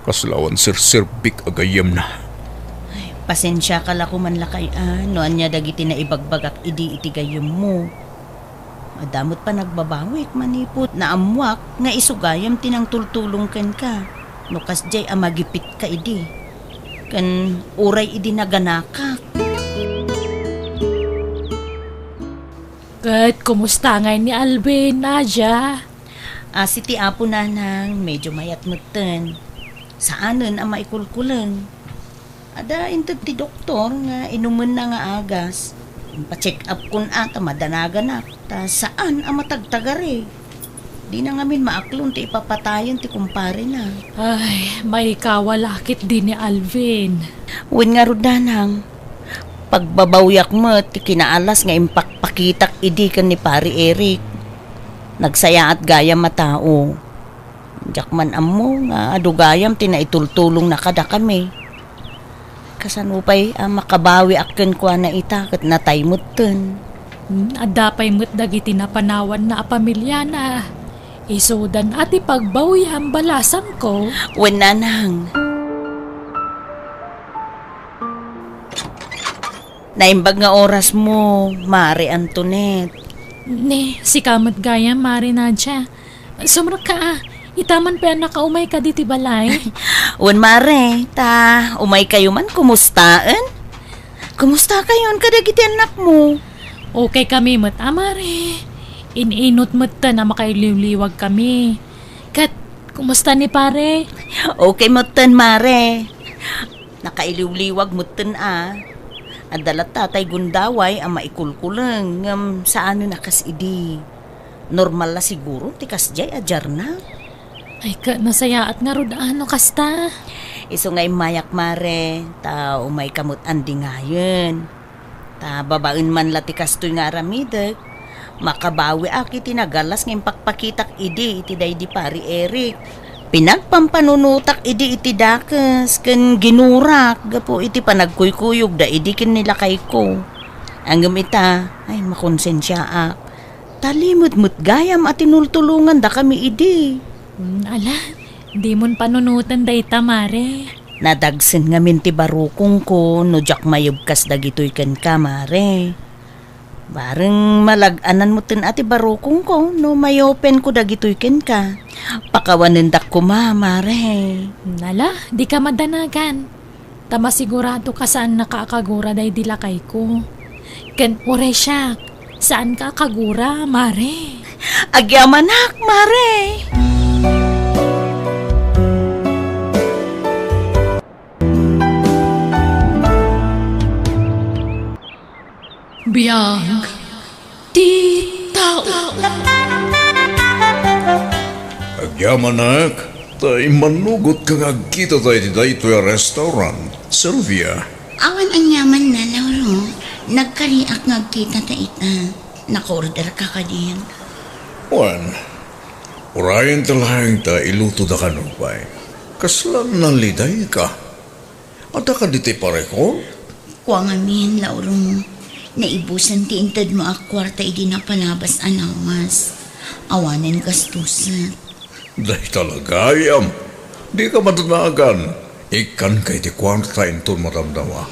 Kasla awan serserbik a gayyemna. Ay, pasensiaka la koma lakay a, no ania dagiti naibagbagak idi iti gayyemmo. Adda met panagbabawik manipud naammoak nga isu gayam ti nangtultulong kenka no kasdiay a magipitka idi. Ken uray idi naganakak. Ket kumusta ngay ni Alvin, Nadia? Asi ti Apo, nanang, medyo mayat metten. Saanen a maikulkuleng. Adda inted ti doktor nga inumenna nga agas. Impacheck-up kon a ta madanaganak, ta saan a matagtagari. Dina ngamin maaklon ti ipapatayen ti kumparena. Ay, maikawa la ketdi ni Alvin. Wen ngarud, nanang, pagbabawiak met ti kinaalas nga impakpakitak idi ken ni Pari Eric. Nagsayaat gayam a tao. Diak man ammo nga adu gayam ti naitultulongna kadakami. Kasano pay a makabawiak kenkuana ita ket natay metten? Hmm, adda pay met dagiti napanawanna a pamiliana. Isudan a ti pagbawiam, balasangko. Wen, nanang. Naimbag nga orasmo, Mare Antoinette. Ne, sika met gayam, Mare Nadia. Sumrekka a, ita man pay a nakaumay kadi ti balay. Wen, Mare, ta umaykayo man kumustaen? Kumustakayon kadagiti annakmo? Okay kami met a, Mare. In-inut metten a makailiwliwag kami. Ket, kumusta ni Pare? Okay metten, Mare. Nakailiwliwag metten a. Adda latta tay gundaway a maikulkuleng, ngem saanen a kas idi. Normal la siguro ti kasdiay a diarna. Ay, ket nasayaat ngarud a no kasta. Isu nga immayak, Mare, ta umayka met andingayen. Ta babaen man la ti kastoy nga aramidek, makabawiak iti nagalas nga impakpakitak idi iti daydi Pari Eric. Pinagpampanunotak idi iti dakes ken ginurak gapu iti panagkuykuyogda idi ken ni lakayko. Ngem ita, ay, makonsensiaak. Talimed met gayam a tinultulongandakami idi. Hmm, ala, dimon panunoten dayta, Mare. Nadagsen ngamin ti barukongko no diak mayebkas dagitoy kenka, Mare. Bareng malag-anan metten a ti barukongko no mayopenko dagitoy kenka. Pakawanendak koma, Mare. Nala, dika madanagan. Ta masigurado ka saannaka a kagura daydi lakayko. Ken uray siak, saanka a kagura, Mare. Agyamanak, Mare! Biag ti tao. Agyamanak, ta immanugotka nga agkitata iti daytoy a restaurant, Sylvia. Awan aniamanna, Lauro. Nagkariak nga agkitata ita. Naka-orderka kadi? Wen, urayenta laeng ta ilutoda kano pay. Kasla nalidayka. Adda kadi ti parekot? Kua ngamin, Lauro. Naibusan ti intedmo a kuarta idi napalabas a lawas. Awanen gastusak. Dayta la gayam. Dika madanagan. Ikkanka iti kuarta inton madamdama.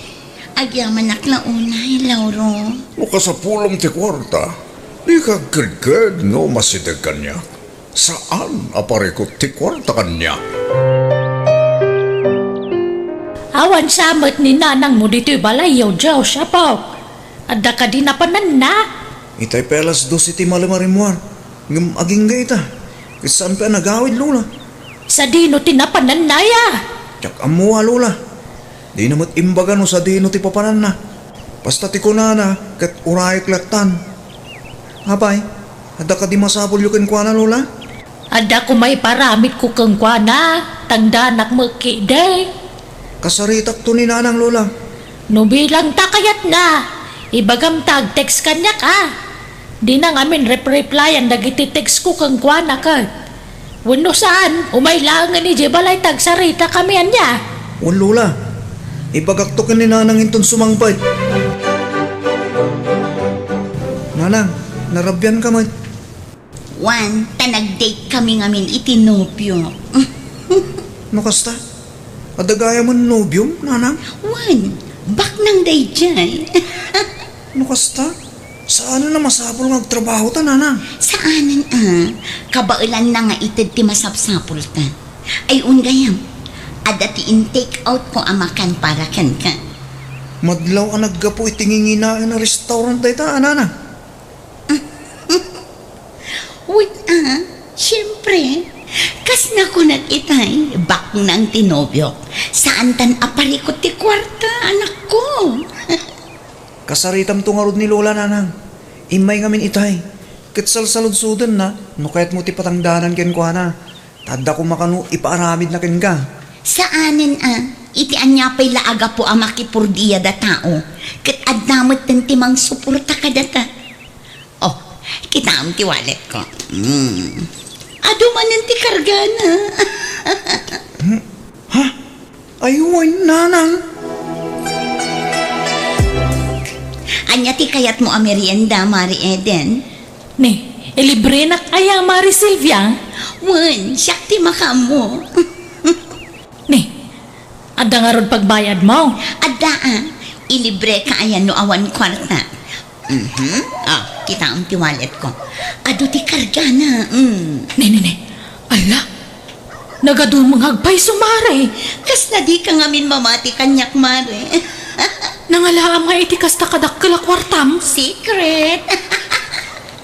Agyamanak la unay, Lauro. No kasapulem ti kuarta, dika agkedked nga umasideg kaniak. Saan a parekot ti kuarta kaniak. Awan sa met ni nanangmo ditoy balayyo, Dios, Apo. Adda kadi napananna? Itay pay alas dos iti malem a rimmuar, ngem agingga ita. Ket saan pay a nagawid, Lola. Sadino ti napananna, ya? Diak ammo a, Lola. Dina met imbaga no sadino ti papananna. Basta ti kunana, ket urayek lattan. Apay, adda kadi masapulyo kenkuana, Lola? Adda koma iparamidko kenkuana, tangdanak met ketdi. Kasaritakto ni Nanang, Lola. No bilang ta kayatna, ibagam ta ag-text kaniak, a. Dina ngamin rep-replyan dagiti textko kenkuana ket. Wenno saan, umay laengen idiay balay ta agsaritakami ania. Wen, Lola. Ibagakto ken ni Nanang inton sumangpet. Nanang, narabianka met. Wen, ta nag-date kami ngamin iti nobio. No kasta, adda gayamen nobiom, Nanang? Wen, baknang daydiay. No kasta, saanen a masapul nga agtrabahota, Nanang? Saanen a, kabaelanna nga ited ti masapsapulta. Ay, wen gayam, adda ti in-take outko a makan para kenka. Madlaw a naggapu iti nginginaen a restaurant dayta, a, Nanang? Wen a, siempre. Kas nakunak itay, baknang ti nobiok. Saantan a parikot ti kuarta, anakko. Kasaritamto ngarud ni Lola, Nanang. Immay ngamin itay. Ket salsaludsodenna, no kayatmo ti patangdanan kenkuana. Ta adda koma kano ipaaramidna kenka. Saanen a, iti ania pay la a gapu a makipurdiada tao, ket adda metten ti mangsuporta kadata. Oh, kitaem ti walletko. Hmm. Adu manen ti kargana. Hmm? Ha? Ay, wen, Nanang. Ania ti kayatmo a merienda, Mari Eden? Ni, ilibrenak aya, Mari Silvia? Wen, siak ti makaammo. Ni, adda ngarud pagbayadmo? Adda a. Ilibreka aya no awan kuarta? Mhm. Ah, kitaem ti walletko. Adu ti kargana. Mm. Ni, ni, ni. Ala, nagadumengag pay isu, Mare. Kasla dika ngamin mamati kaniak, Mare. Nangalaam nga iti kasta kadakkel a kuartam? Secret.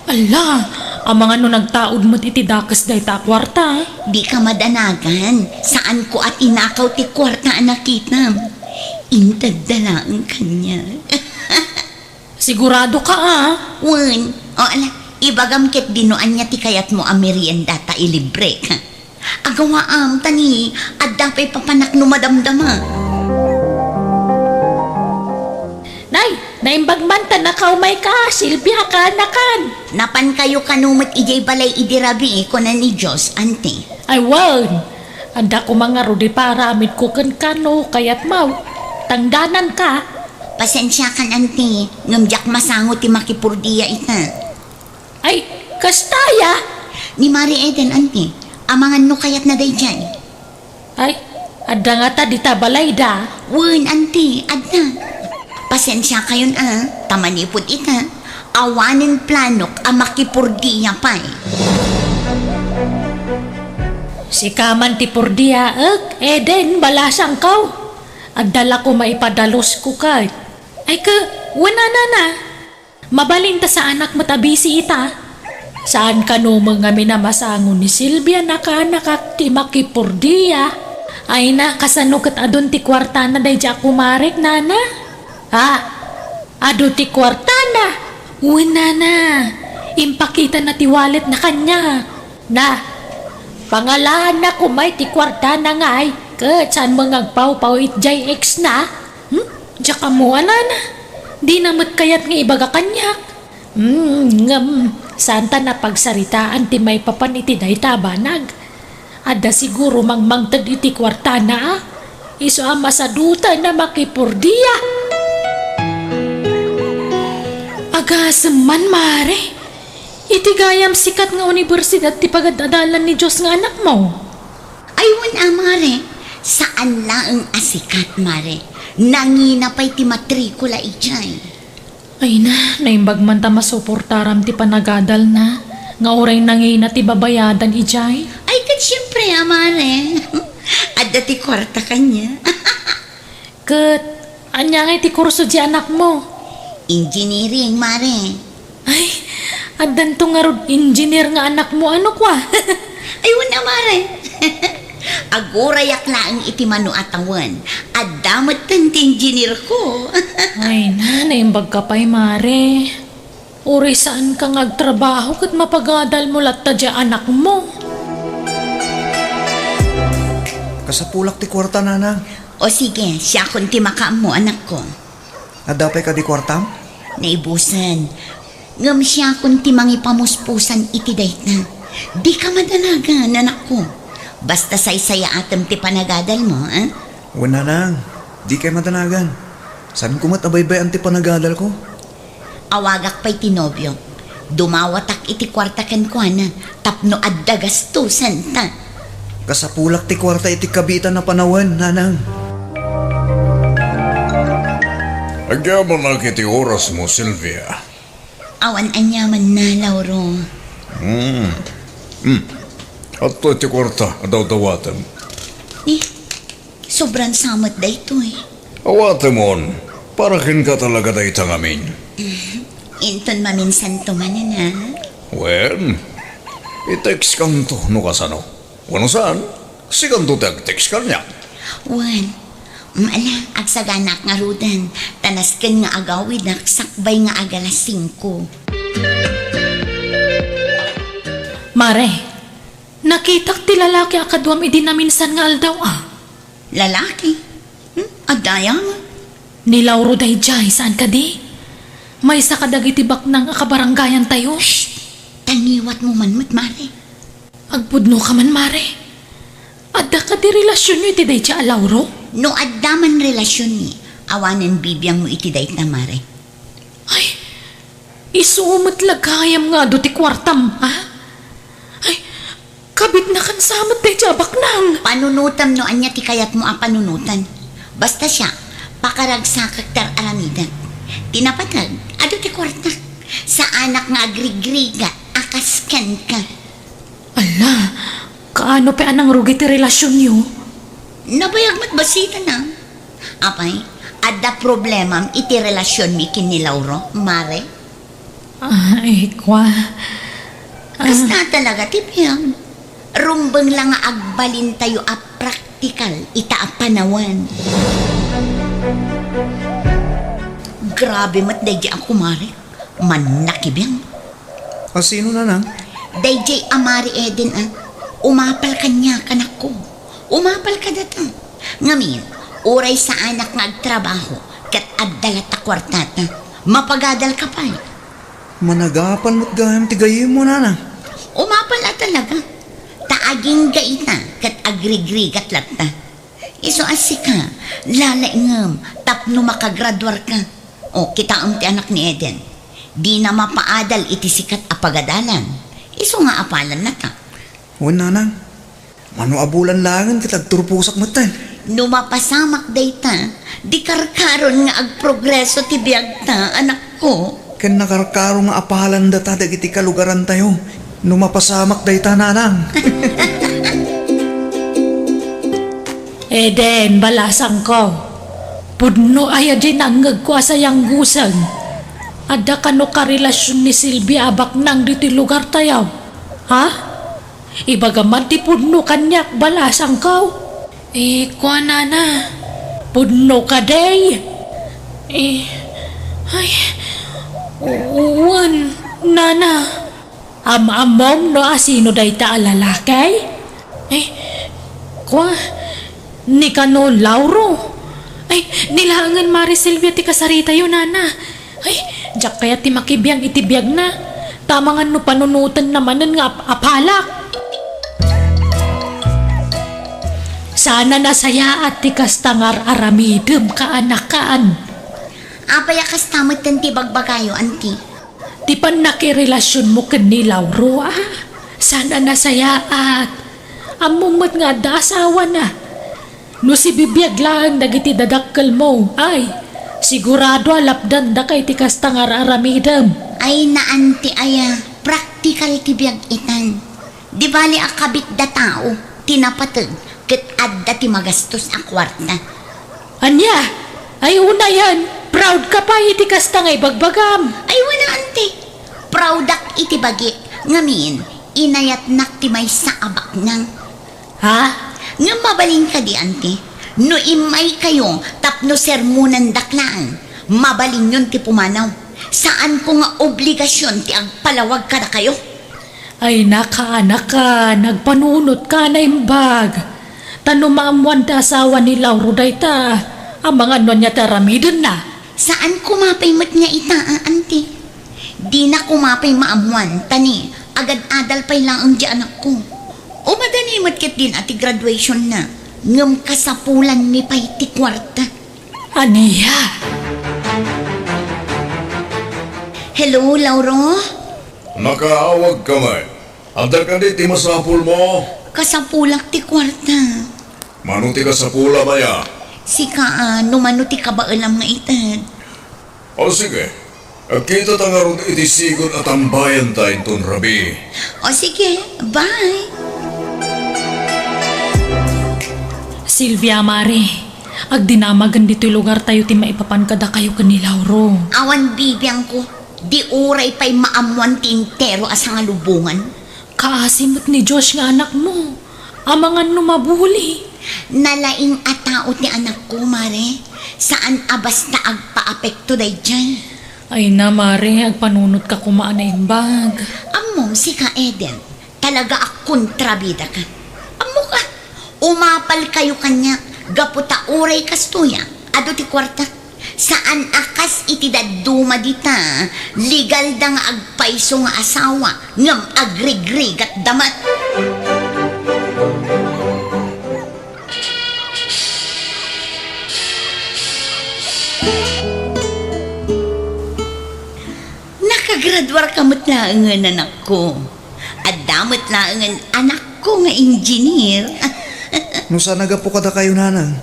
Ala, amangan no nagtaud met iti dakes dayta a kuarta. Dika madanagan. Saanko a tinakaw ti kuarta a nakitam. Intedda laeng kaniak. Siguradoka a? Wen. O, ala, ibagam ketdi no ania ti kayatmo a merienda ta ilibrek. Agawaam, ta ni, adda pay papanak no madamdama. Nay, naimbag man ta nakaumayka, Silvia, kaanakan. Napankayo kano met idiay balay idi rabii, kuna ni Dios, anti. Ay, wen. Adda koma ngarud ipaaramidko kenka no kayatmo. Tangdananka. Pasensiakan, anti, ngem diak masango ti makipurdia ita. Ay, kasta aya? Ni Mari Eden, anti, amangan no kayatna daydiay. Ay, adda ngata dita balayda? Wen, anti, adda. Pasensiakayon a, ta manipud ita, awanen planok a makipurdia pay. Sika man ti purdiaek, Eden, balasangko. Adda la koma ipadalusko ket. Ay, ke, wen a, Nana. Mabalin ta saanak met a bisi ita. Saan kano met ngamin a masango ni Silvia, nakaanakak ti makipurdia. Ay na, kasano ket adun ti kuartana daydiay a kumarek, Nana? Ha? Adu ti kuartana. Wen, nana. Impakitana ti walletna kaniak. Na, pangalaanna koma iti kuartana ngay, ket saanmo nga agpawpaw iti jay ex na? Hmm? Diak ammo, nana. Dina met kayat nga ibaga kaniak. Hmm, ngem, saanta napagsaritaan ti maipapan iti dayta a banag. Adda siguro mangmangted iti kuartana, a? Isu a masadutan a makipurdia. Agasem man, Mare. Iti gayam sikat nga universidad ti pagad-adalan ni Dios nga anakmo. Ay, wen a, Mare. Saan laeng a sikat, Mare. Nangina pay ti matrikula idiay. Ay na, naimbag man ta masuportaram ti panagadalna, nga uray nangina ti babayadan idiay. Ay, ket siempre a, Mare. Adda ti kuarta kaniak. Ket, ania ngay ti kurso ti anakmo? Engineering, Mare. Ay, addanto ngarud engineer nga anakmo, ano kua? Ay, wen a, Mare. Agurayak laeng iti mano a tawen. Adda metten ti engineer ko. Ay na, naimbag ka pay, Mare. Uray saanka nga agtrabaho ket mapagadalmo latta diay anakmo. Kasapulak ti kuarta, nanang. O sige, siakon ti makaammo, anakko. Adda pay kadi kuartam? Naibusen. Ngem siakon ti mangipamuspusan iti dayta. Dika madanagan, anakko. Basta saysayaatem ti panagadalmo, a? Wen, nanang, dikay madanagan. Saanko met a baybay-an ti panagadalko. Awagak pay ti nobiok. Dumawatak iti kuarta kenkuana tapno adda gastosenta. Kasapulak ti kuarta iti kabiitan a panawen, nanang. Agyamanak iti orasmo, Sylvia. Awan aniamanna, Lauro. Hmm. Hmm. Adtoy ti kuarta a dawdawatem. Eh, sobran sa met daytoy. Awatemon, para kenka talaga dayta ngamin. Inton maminsanto manen, a? Wen, i-textkanto no kasano. Wenno saan, sikanto ti ag-text kaniak. Wen, mm, ala, agsaganak ngaruden, ta nasken nga agawidak sakbay nga agalas singko. Mare, nakitak ti lalaki a kaduam idi naminsan nga aldaw, a. Lalaki? Hmm? Adda aya? Ni Lauro daydiay, saan kadi? Maysa kadagiti baknang a kabarangayantayo. Shh! Ta ngiwatmo man met, Mare. Agpudno ka man, Mare. Adda kadi relasionyo iti daydiay a Lauro? No adda man relasionmi, awanen bibiangmo iti dayta, Mare. Ay, isu met la gayam nga adu ti kuartam, a? Ay, kabitnakan sa met daydiay a baknang. Panunotam no ania ti kayatmo a panunotan. Basta siak, pakaragsakak ti ar-aramidek. Ti napateg, adu ti kuartak. Saanak nga agrigrigat a kas kenka. Ala, kaano pay a nangrugi ti relasionyo? Nabayag met bassit, a. Apay, adda problemam iti relasionmi ken ni Lauro, Mare? Ay, kua. Ah. Kasta talaga ti biag. Rumbeng la nga agbalintayo a praktikal ita a panawen. Grabe met daydiay a kumarek. Mannakibiang. A sino, nanang? Daydiay a Mari Eden, a. Umapal kaniak, anakko. Umapal kadata. Ngamin, uray saanak nga agtrabaho, ket adda latta kuartata. Mapagadalka pay. Managapal met gayam ti gayyemmo, nanang. Umapal a talaga. Ta agingga ita, ket agrigrigat latta. Isu a sika, lalaingem tapno makagraduarka. O, kitaem ti anak ni Eden. Dina mapaadal iti sikat a pagadalan. Isu nga apalannaka. Wen, nanang. Mano a bulan laengen ket agturposak metten. No mapasamak dayta, di karkaron nga agprogreso ti biagta, anakko. Ken nakarkaro nga apalandata dagiti kalugarantayo no mapasamak dayta, nanang. Eden, balasangko. Pudno aya diay nangngegko a sayangguseng? Adda kano karelasion ni Silvia a baknang ditoy lugartayo? Ha? Ibagam man ti pudno kaniak, balasangko. Eh, kuanana, pudno kadi? Eh, Ay, wen, nana. Am-ammom no asino dayta a lalaki? Ay, kua, ni kano Lauro? Ay, ni laengen Mari Silvia ti kasaritayo, nana. Ay, diak kayat ti makibiang iti biagna. Ta amangan no panunotenna manen nga ap-, apalak. Saan a nasayaat ti kasta nga ar-aramidem, kaanakan. Apay a kasta metten ti bagbagayo, anti? Ti pannakirelasionmo ken ni Lauro, a? Saan a nasayaat. Ammom met nga adda asawana. No sibibiag laeng dagiti dadakkelmo, ay, sigurado a lapdandaka iti kasta nga ar-aramidem. Ay, naan ti aya, praktikal ti biag itan. Di bali a kabitda tao ti napateg ket adda ti magastos a kuarta. Ania? Ay, unayen, proud ka pay iti kasta nga ibagbagam. Ay, wen, anti. Proudak iti bagik, ngamin, inayatnak ti maysa a baknang. Ha? Ngem mabalin kadi, anti, no immaykayo tapno sermonandak laeng, mabalinyon ti pumanaw. Saanko nga obligasion ti agpalawag kadakayo. Ay, nakaanakan, agpanunotka a naimbag. Ta no maammoan ti asawa ni Lauro dayta, amangan no ania ti aramidenna. Saan koma pay met nga ita, a, anti. Dina koma pay maammoan, ta ni, agad-adal pay laeng di anakko. O madani met ketdin a ti graduationna, ngem kasapulanmi pay ti kuarta. Ania? Hello, Lauro? Nakaawagka met. Adda kadi ti masapulmo? Kasapulak ti kuarta. Mano ti kasapulam aya? Sika, a, no mano ti kabaelam nga ited. O sige, agkitata ngarud iti sigud a tambayanta inton rabii. O sige, bye. Silvia, Mari, agdinamagen ditoy lugartayo ti maipapan kadakayo ken ni Lauro. Awan bibiangko, di uray pay maammoan ti entero a sangalubongan. Kaasi met ni Josh nga anakmo. Amangan no mabuli. Nalaing a tao ti anakko, Mare. Saan a basta agpaapekto daydiay. Ay na, Mare, agpanunotka koma a naimbag. Ammom, sika, Eden, talaga a kontrabidaka. Ammoka, umapalkayo kaniak gapu ta uray kastoy a, adu ti kuarta. Saan a kas iti dadduma dita, legalda nga agpayso nga asawa, ngem agrigrigatda met. Nakagraduarka met laengen, anakko. Adda met laengen anakko nga engineer. No saan a gapu kadakayo, nanang,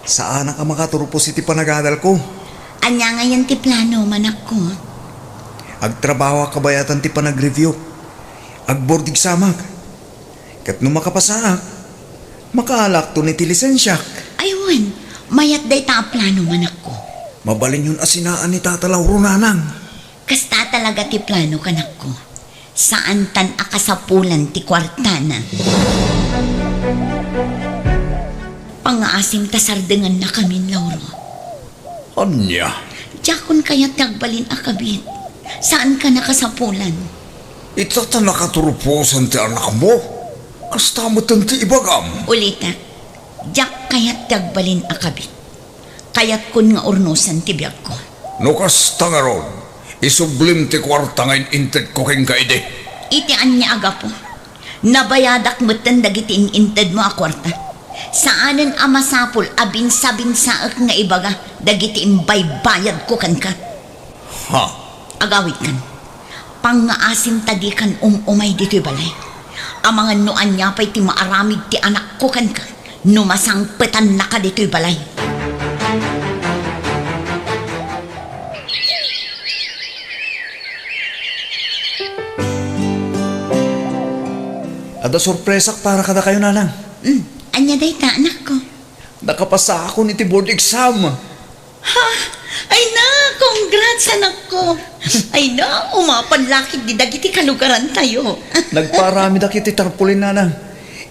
saanak a makaturpos iti panagadalko. Ania ngayen ti plano, manakko? Agtrabahoak kabayatan ti panagreviewk. Agboard examak. Ket no makapasaak, makaalakton iti lisensiak. Ay wen, mayat dayta a plano, manakko. Mabalinyon a sinaan ni Tata Lauro, nanang. Kasta talaga ti plano, kanakko. Saantan a kasapulan ti kuartana. Pangngaasim ta sardengannakamin, Lauro. Ania? Diakon kayat ti agbalin a kabit. Saanka a kasapulan. Ita ta nakaturposan ti anakmo? Kasta metten ti ibagam. Ulitek, diak kayat ti agbalin a kabit. Kayatkon nga urnosen ti biagko. No kasta ngarud, isublim ti kuarta nga in-intedko kenka idi. Iti ania a gapu? Nabayadak metten dagiti in-intedmo a kuarta. Saanen a masapul a binsabinsaek nga ibaga dagiti imbaybayadko kenka. Ha? Agawidkan. Pangngaasim ta dikan um-umay ditoy balay. Amangan no ania pay ti maaramid ti anakko kenka no masangpetannaka ditoy balay. Adda sorpresak para kadakayo, nanang. Hmm, ania dayta, anakko? Nakapasaakon iti board exam. Ha? Ay na, congrats, anakko. Ay na, umapal la ketdi dagiti kalugarantayo. Nagpaaramidak iti tarpaulin, nanang.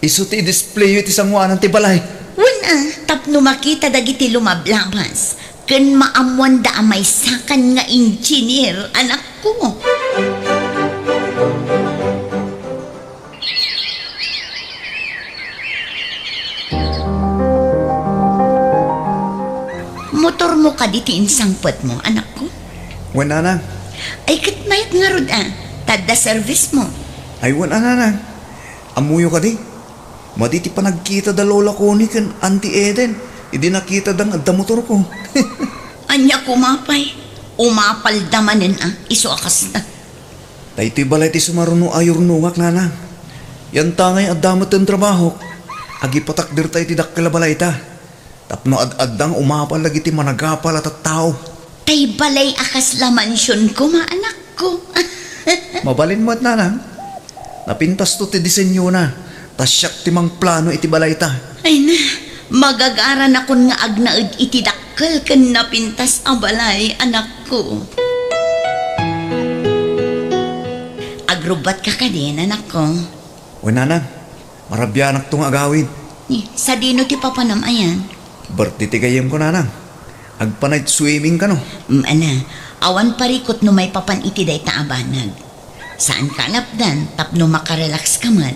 Isu ti i-displayyo iti sangoanan ti balay. Wen a, tapno makita dagiti lumablabas. Ken maammoanda a maysakan nga engineer, anakko. Motormo kadi ti insangpetmo, anakko? Wen, nanang. Ay, ket mayat ngarud a, ta adda service mo. Ay, wen a, nanang. Ammoyo kadi? Madi ti panagkita da Lola Connie ken Auntie Eden idi nakitada nga adda motorko. Ania koma pay? Umapalda manen a, isu a kasta. Daytoy balay ti sumaruno a yurnongak, nanang. Yantangay adda met ti trabahok, agipatakderta iti dakkel a balayta. Tapno ad-adda nga umapal dagiti managapal a tattao. Tay balay a kasla mansion koma, anakko. Mabalin met, nanang. Napintasto ti disenyona, ta siak ti mangplano iti balayta. Ay na, magagaranakon nga agnaed iti dakkel ken napintas a balay, anakko. Agrubbatka kadin, anakko? Wen, nanang. Marabianakto nga agawid. Ni, sadino ti papanam ayan? Birthday ti gayyemko, nanang. Agpa-night swimming kano? Mm, ana, awan parikut no maipapan iti dayta a banag. Saanka a lapdan tapno makarelax ka met.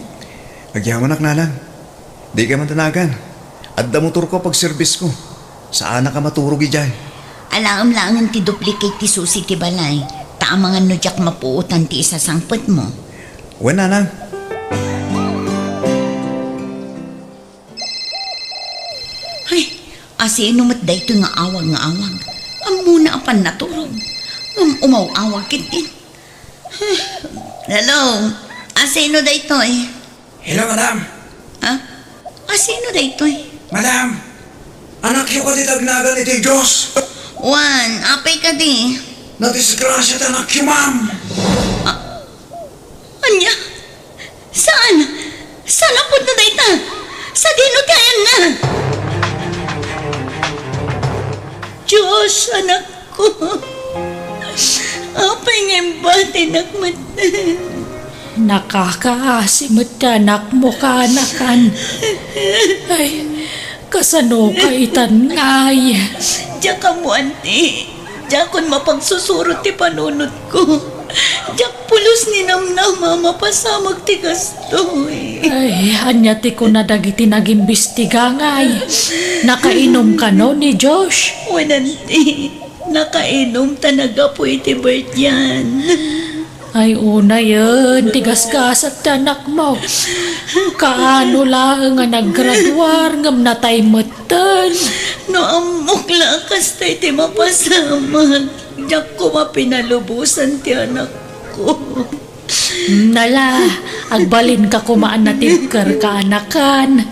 Agyamanak, nanang. Dika man danagan. Adda motorko a pagserbisko. Saanak a maturog idiay. Alaem laengen ti duplicate ti susi ti balay, ta amangan no diak mapuotan ti isasangpetmo. Wen, nanang. Ay, asino met daytoy nga awag nga awag? Ammona a pannaturog. Ngem umaw-awag ketdi. Hello, asino daytoy? Hello, madam. Ha? Asino daytoy? Madam, anakyo kadi ti agnagan iti Dios? Wen, apay kadi? Nadisgrasia ti anakyo, ma'am. Ah, ania? Saan? Saan a pudno dayta? Sadino ti ayanna? Dios, anak ko. Apay nga imbatinak met? Nakakaasi met ti anakmo, kaanakan. Ay, kasano ka itan ngay? Diak ammo, anti. Diakon mapagsusurot ti panunotko. Diak pulos ninamnama a mapasamak ti kastoy. Ay, ania ti kuna dagiti nagimbestiga ngay? Nakainom kano ni Josh? Wen, anti. Nakainom ta naggapu iti birthday-an. Ay, unayen ti gasgasat ti anakmo. Kaano laeng a naggraduar ngem natay metten. No ammok la a kasta iti mapasamak, diak koma pinalubosan ti anakko. Nala, agbalinka koma a natibker, kaanakan.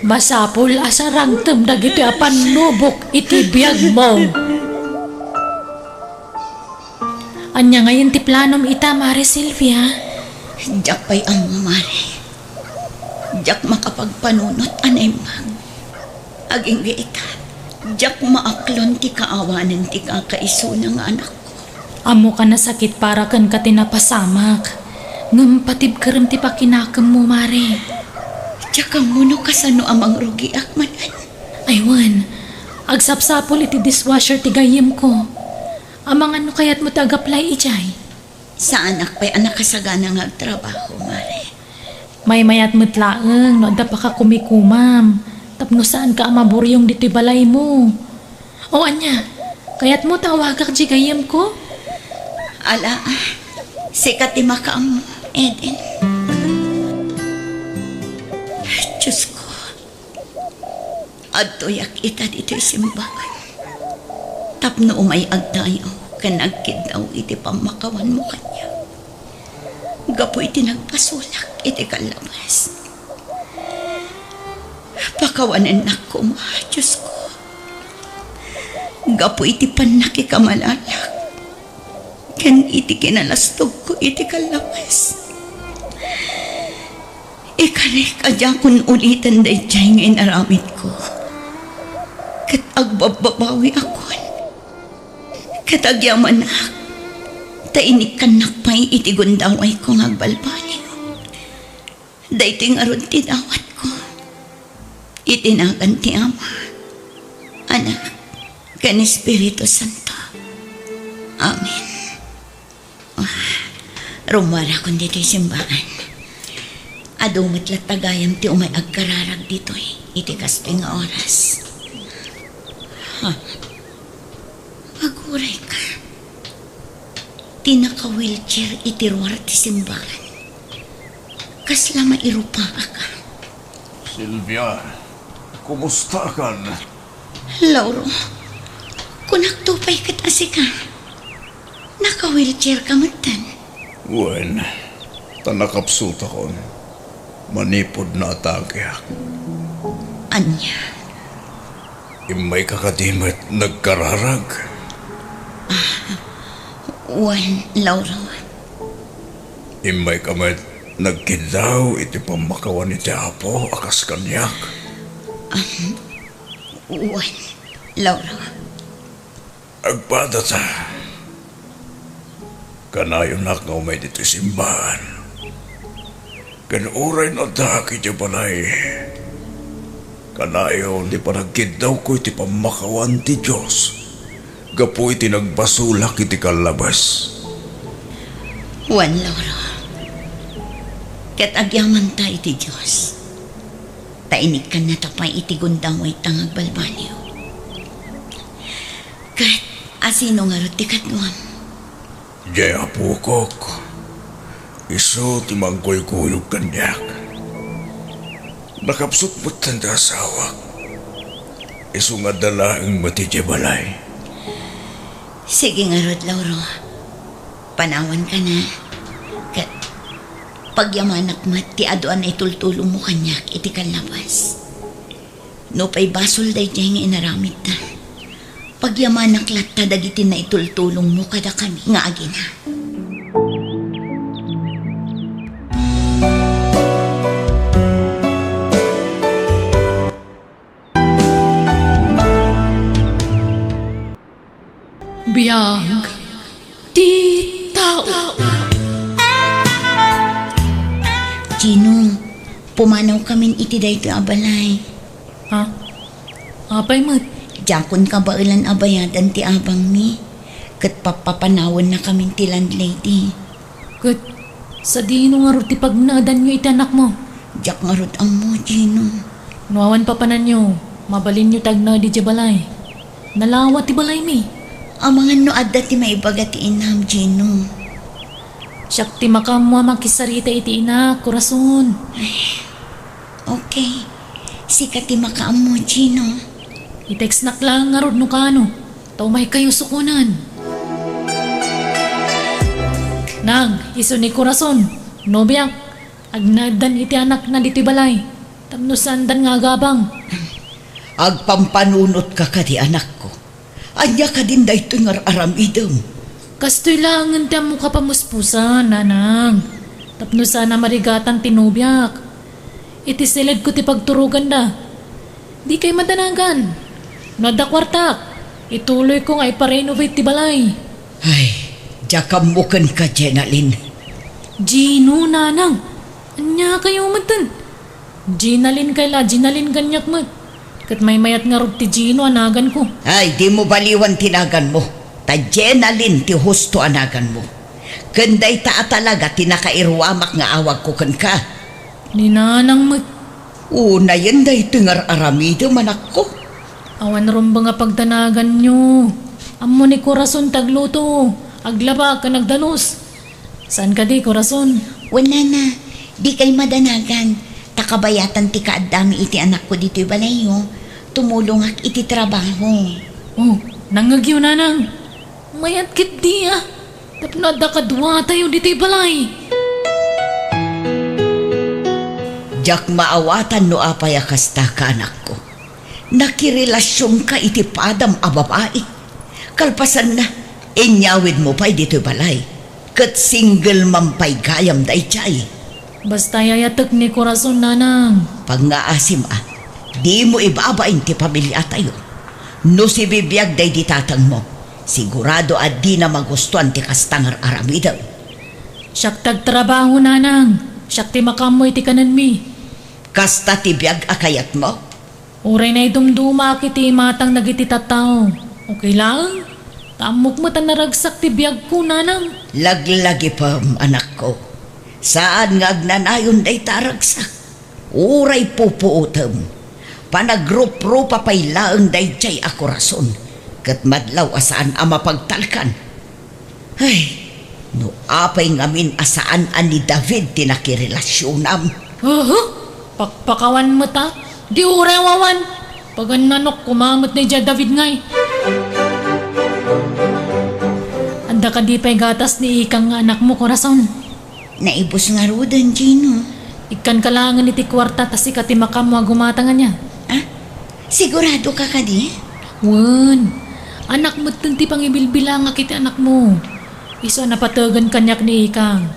Masapul a sarangtem dagitoy a pannubok iti biagmo. Ania ngayen ti planom ita, Mare Silvia? Diak pay ammo, Mare. Diak makapagpanunot a naimbag. Agingga ita, diak maaklon ti kaawanan ti kakaisuna nga anakko. Ammok a nasakit para kenka ti napasamak, ngem patibkerem ti pakinakemmo, Mare. Diak ammo no kasano a mangrugiak manen. Ay wen, agsapsapul iti dishwasher ti gayyemko. Amangan no kayatmo ti agaplay idiay? Saanak pay a nakasagana nga agtrabaho, Mare. Maymayat met laeng no adda pakakumikomam tapno saanka a maburiong ditoy balaymo. O ania, kayatmo ta awagak diay gayyemko? Ala, sika ti makaammo, Eden. Diosko, adtoyak ita ditoy simbagan tapno umay agdayaw ken agkiddaw iti pammakawanmo kaniak. Gapu iti nagpasulak iti kallabas, pakawanennak koma, Diosko, gapu iti pannakikamalalak ken iti kinalastogko iti kallabas. Ikarik a diakon uliten daydiay nga inaramidko, ket agbabbabawiakon, ket agyamanak, ta inikkannak pay iti gundawayko nga agbalbaliw. Daytoy ngarud ti dawatko iti nagan ti Ama, Anak, ken Espiritu Santo. Amen. Ah, rummuarakon ditoy simbagan. Adu met latta gayam ti umay agkararag ditoy iti kastoy nga oras. Ha? Agurayka. Ti naka-wheelchair iti ruar ti simbagan. Kasla mairupaak. Sylvia, kumustakan? Lauro, kunakto pay ket a sika. Naka-wheelchair ka metten. Wen, ta nakapsutakon. Manipud naatakeak. Ania? Immayka kadi met nagkararag? Wen, Lauro. Immayka met nagkiddaw iti pammakawan iti Apo a kas kaniak? Wen, Lauro. Agpadata. Kanayonak nga umay ditoy simbagan. Ken uray no addaak idiay balay, kanayon ti panagkiddawko iti pammakawan ti Dios gapu iti nagbasolak iti kallabes. Wen, Lauro. Ket agyamanta iti Dios. Ta inikkannata pay iti gundaway ta nga agbalbaliw. Ket asino ngarud ti kaduam? Diay apokok, isu ti mangkuykuyog kaniak. Nakapsut metten ti asawak. Isu nga adda laeng met idiay balay. Sige ngarud, Lauro. Panawanka na. Ket pagyamanak met ti adu a naitultulongmo kaniak iti kallabes. Nupay basol daydiay nga inaramidda, pagyamanak latta dagiti naitultulongmo kadakami nga agina. Biag ti tao. Gino, pumanawkamin iti daytoy a balay. Ha? Apay met? Diakon kabaelan a bayadan ti abangmi, ket pappapanawennakamin ti landlady. Ket sadino ngarud ti pagnaedanyo iti anakmo? Diak ngarud ammo, Gino. No awan papananyo, mabalinyo ti agnaed idiay balay. Nalawa ti balaymi. Amangan no adda ti maibaga ti inam, Gino. Siak ti makaammo a makisarita iti inak, Corazon. Ay, okay. Sika ti makaammo, Gino. I-textnak laeng ngarud no kaano. Ta umaykayo sukonen. Nang, isu ni Corazon, nobiak, agnaeddan iti anakna ditoy balay, tapno saandan nga agabang. Agpampanunotka kadi, anakko? Ania kadin daytoy nga ar-aramidem? Kastoy laengen ti ammoka a pamuspusan, nanang. Tapno saan a marigatan ti nobiak. Iti siledko ti pagturoganda. Dikay madanagan. No adda kuartak, ituloyko nga iparenovate ti balay. Ay, diak ammo kenka, Jenalyn. Gino, nanang. Ania kayo metten? Jenalyn kay la, Jenalyn kaniak met. Ket maymayat ngarud ti Gino a naganko. Ay, dimo baliwan ti naganmo. Ta Jenalyn ti husto a naganmo. Ken dayta a talaga ti nakairuamak nga awagko kenka. Ni nanang met. Unayen daytoy nga ar-aramidem, anakko. Awan rumbeng a pagdanaganyo. Ammo ni Corazon ti agluto, aglaba, ken agdalus. Saan kadi, Corazon? Wen, nana, dikay madanagan. Ta kabayatan ti kaaddami iti anakko ditoy balayyo, tumulongak iti trabaho. Oh, nangngegyo, nanang. Mayat ketdi a. Tapno adda kaduatayo ditoy balay. Diak maawatan no apay a kasta ka, anakko. Nakirelasionka iti padam a babai. Kalpasanna, inyawidmo pay ditoy balay. Ket single man pay gayam daydiay. Basta ayatek ni Corazon, nanang. Pangngaasim a, dimo ibabain ti pamiliatayo. No sibibiag daydi tatangmo, sigurado a dina magustuan ti kasta nga ar-aramidem. Siak ti agtrabaho, nanang. Siak ti makaammo iti kanenmi. Kasta ti biag a kayatmo? Uray naidumdumaak iti imatang dagiti tattao, Okay laeng. Ta ammok met a naragsak ti biagko, nanang. Laglagipem, anakko. Saan nga agnanayon dayta a ragsak. Uray pupuotem, panagruprupa pay laeng daydiay a korason, ket madlaw a saan a mapagtalkan. Ay, no apay ngamin a saan a ni David ti nakirelasionam? Aha! Pakpakawan met a, di uray awan. Pagannanok koma met daydiay David ngay. Adda kadi pay gatas ni Ikang nga anakmo, korason? Naibus ngaruden, Gino. Ikkanka laengen iti kuarta ta sika ti makaammo a gumatang ania. Ah? Sigurado ka kadi? Wen, anak metten ti pangibilbilangak iti anakmo. Isu a napategan kaniak ni Ikang.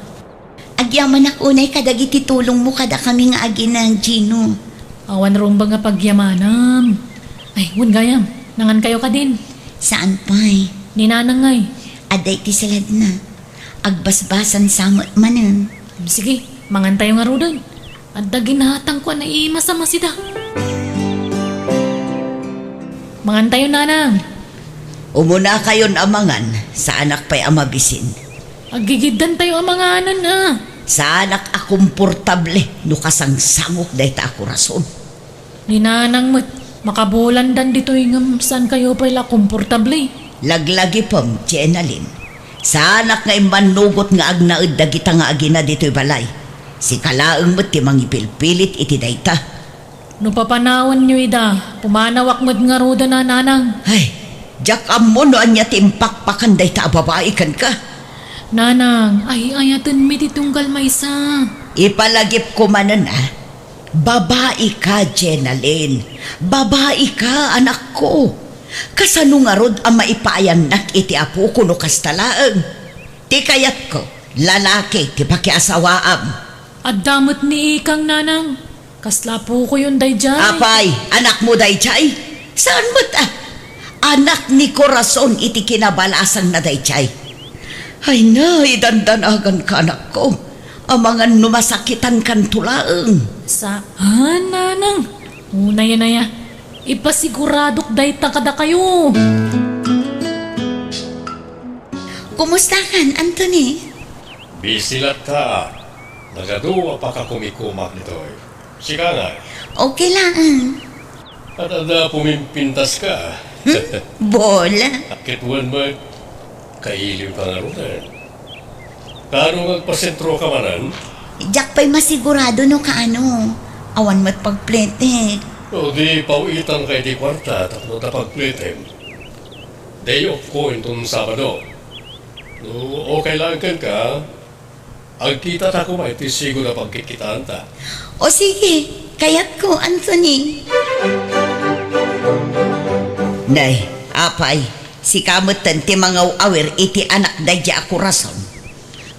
Agyamanak unay kadagiti tulongmo kadakami nga agina, Gino. Awan rumbeng a pagyamanam. Ay, wen gayam, nangankayo kadin. Saan pay? Ni nanang ngay. Adda iti saladna. Agbasbasan sa met manen. Sige, mangantayo ngaruden. Adda ginatangko a naimas a masida. Mangantayo, nanang. Umunakayon a mangan, saanak pay a mabisin. Aggigiddantayo a manganan a. Saanak a komportable no kasangsangok dayta a korason. Ni nanang met, makabulandan ditoy ngem saankayo pay la komportable. Laglagipem, Jenalyn. Saanak nga immannugot nga agnaed dagita nga agina ditoy balay. Sika laeng met ti mangipilpilit iti dayta. No papanawanyo ida, pumanawak met ngaruden a, nanang. Ay, diak ammo no ania ti impakpakan dayta a babai kenka. Nanang, ay-ayatenmi ti tunggal maysa. Ipalagipko manen a. Babaika, Jenalyn. Babaika, anakko. Kasano ngarud a maipaayannak iti apoko no kasta laeng? Ti kayatko, lalaki ti pakiasawaam. Adda met ni Ikang, nanang. Kasla apokoyon daydiay. Apay, anakmo daydiay? Saan met a? Anak ni Corazon iti kinabalasangna daydiay. Ay na, idandanaganka, anakko. Amangan no masakitankanto laeng. Saan, nanang? Unay a, ipasiguradok dayta kadakayo. Kumustakan, Anthony? Busy latta. Nagadu a pakakumikumak ditoy. Sika ngay? Okay laeng. At adda pumimpintaska. Hmm? Bola. Ket wen met, kailiwka ngaruden. Kaano nga agpasentroka manen? Diak pay masigurado no kaano. Awan met pagpletek. O di, pawitanka iti kuarta tapno ta pagpletem. Day off ko inton Sabado. No okay laeng kenka, agkitata koma iti sigud a pagkitkitaanta. O sige, kayatko, Anthony. Nay, apay, sika metten ti mangaw-awir iti anak daydiay a Corazon.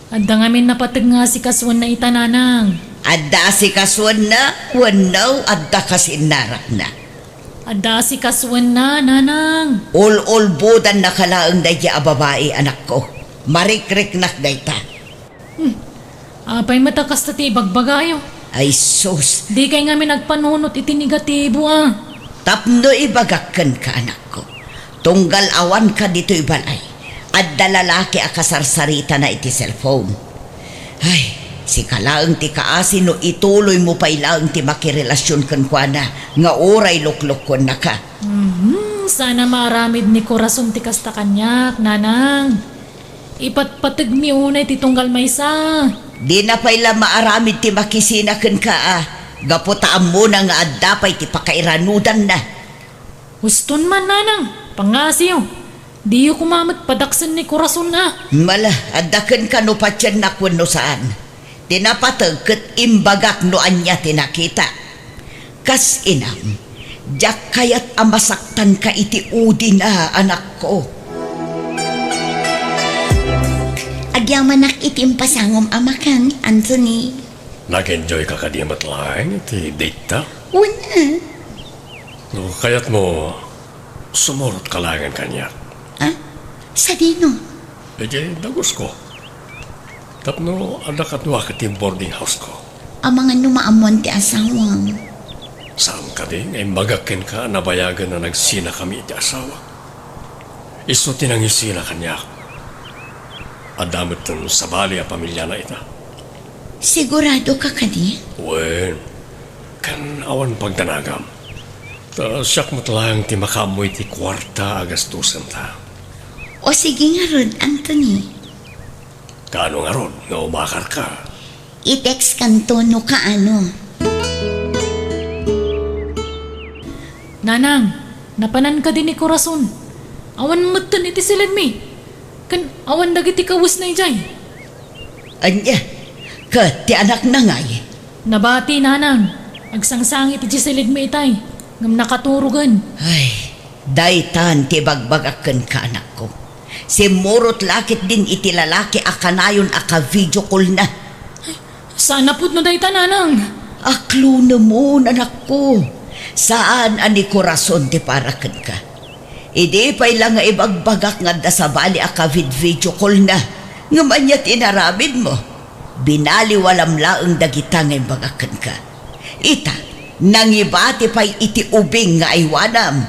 Adda ngamin napateg nga asikasuenna ita, nanang. Adda asikasuenna wenno adda kasinnarakna? Adda asikasuenna, nanang. Ul-ulbodannaka laeng daydiay a babai, anakko. Marikriknak dayta. Hmm. Apay met a kasta ti ibagbagayo? Ay sus! Dikay ngamin agpanunot iti negatibo a. Tapno ibagak kenka, anakko, tunggal awanka ditoy balay, adda lalaki a kasarsaritana iti cellphone. Ay, sika laeng ti kaasi no ituloymo pay laeng ti makirelasion kenkuana nga uray luklukkonnaka. Mhm, saan a maaramid ni Corazon ti kasta kaniak, nanang. Ipatpategmi unay ti tunggal maysa. Dina pay la maaramid ti makisina kenka a, gapu ta ammona nga adda pay ti pakairanudanna. Huston man, nanang, pangngasiyo. Diyo koma met padaksen ni Corazon a. Mala, adda kenka no patiennak wenno saan. Ti napateg ket imbagak no ania ti nakita. Kas inam, diak kayat a masaktanka iti udina, anakko. Agyamanak iti impasangom a makan, Anthony. Nag-enjoy ka kadi met laeng iti date ta? Wen a. No kayatmo, sumurot ka laengen kaniak. Ah? Sadino? Idiay dagusko. Tapno adda kaduak iti boarding house ko. Amangan no maammoan ti asawam. Saan kadi nga imbagak kenka a nabayagen a nagsinakami iti asawa? Isu ti nangisina kaniak. Adda metten sabali a pamiliana ita. Sigurado ka kadi? Wen, ken awan pagdanagam. Ta siak met laeng ti makaammo iti kuarta a gastusenta. O sige ngarud, Anthony. Kaano ngarud nga umakarka? I-text kanto no kaano. Nanang, napanan kadi ni Corazon? Awan metten iti silidmi. Ken awan dagiti kawesna idiay. Ania? Ket ti anakna ngay? Nabati, Nanang. Agsangsangit iti silidmi itay, ngem nakaturogen. Ay, daytan ti ibagbagak kenka, anakko. Simmurot la ketdin iti lalaki a kanayon a ka-video call-na. Saan a pudno dayta, Nanang? Aklonemon, anakko. Saan a ni Corazon ti para kenka. Idi pay la nga ibagbagak nga adda sabali a ka-vid-, video call-na, ngem ania ti inaramidmo? Binaliwalam laeng dagita nga imbagak kenka. Ita, nangibati pay iti ubing nga aywanam.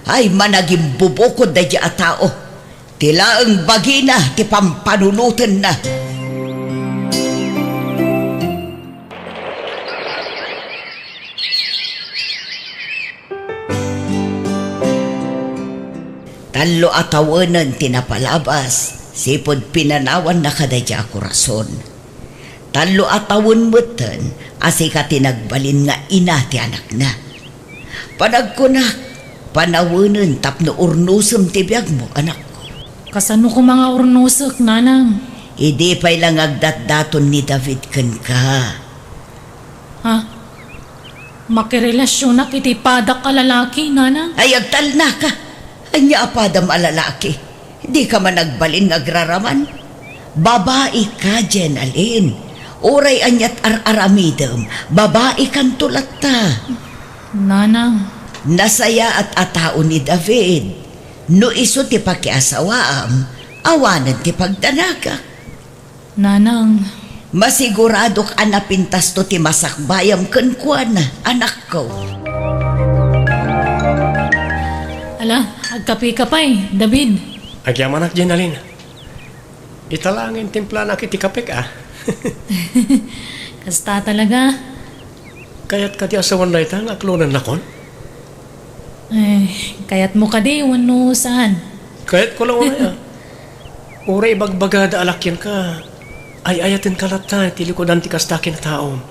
Ay, managimbubukod daydiay a tao. Ti laeng bagina ti pampanunotenna. Tallo a tawenen ti napalabas, sipud pinanawanna kadaydiay a Corazon. Tallo a tawen metten a sika ti nagbalin nga ina ti anakna. Panagkunak, panawenen tapno urnosem ti biagmo, anakko. Kasano koma nga urnosek, Nanang? Idi pay la nga agdatdaton ni David kenka. Ha? Makirelasionak iti padak a lalaki, Nanang? Ay, agtalnaka! Ania a padam a lalaki? Dika man agbalin nga agraraman? Babaika, Jenalyn. Uray aniat ar-aramidem, babaikanto latta. Nanang. Nasayaat a tao ni David. No isu ti pakiasawaam, awanen ti pagdanagak. Nanang. Masiguradok a napintasto ti masakbayam kenkuana, anakko. Ala, agkapeka pay, David. Agyamanak, Jenalyn. Ita laeng nga intimplanak iti kapek, a. Kasta talaga. Kayat kadi a sawen dayta nga aklonennakon? Eh, kayatmo kadi wenno saan? Kayatko la unay, a. Uray ibagbagada a la kenka, ay-ayatenka latta iti likudan ti kasta a kinataom.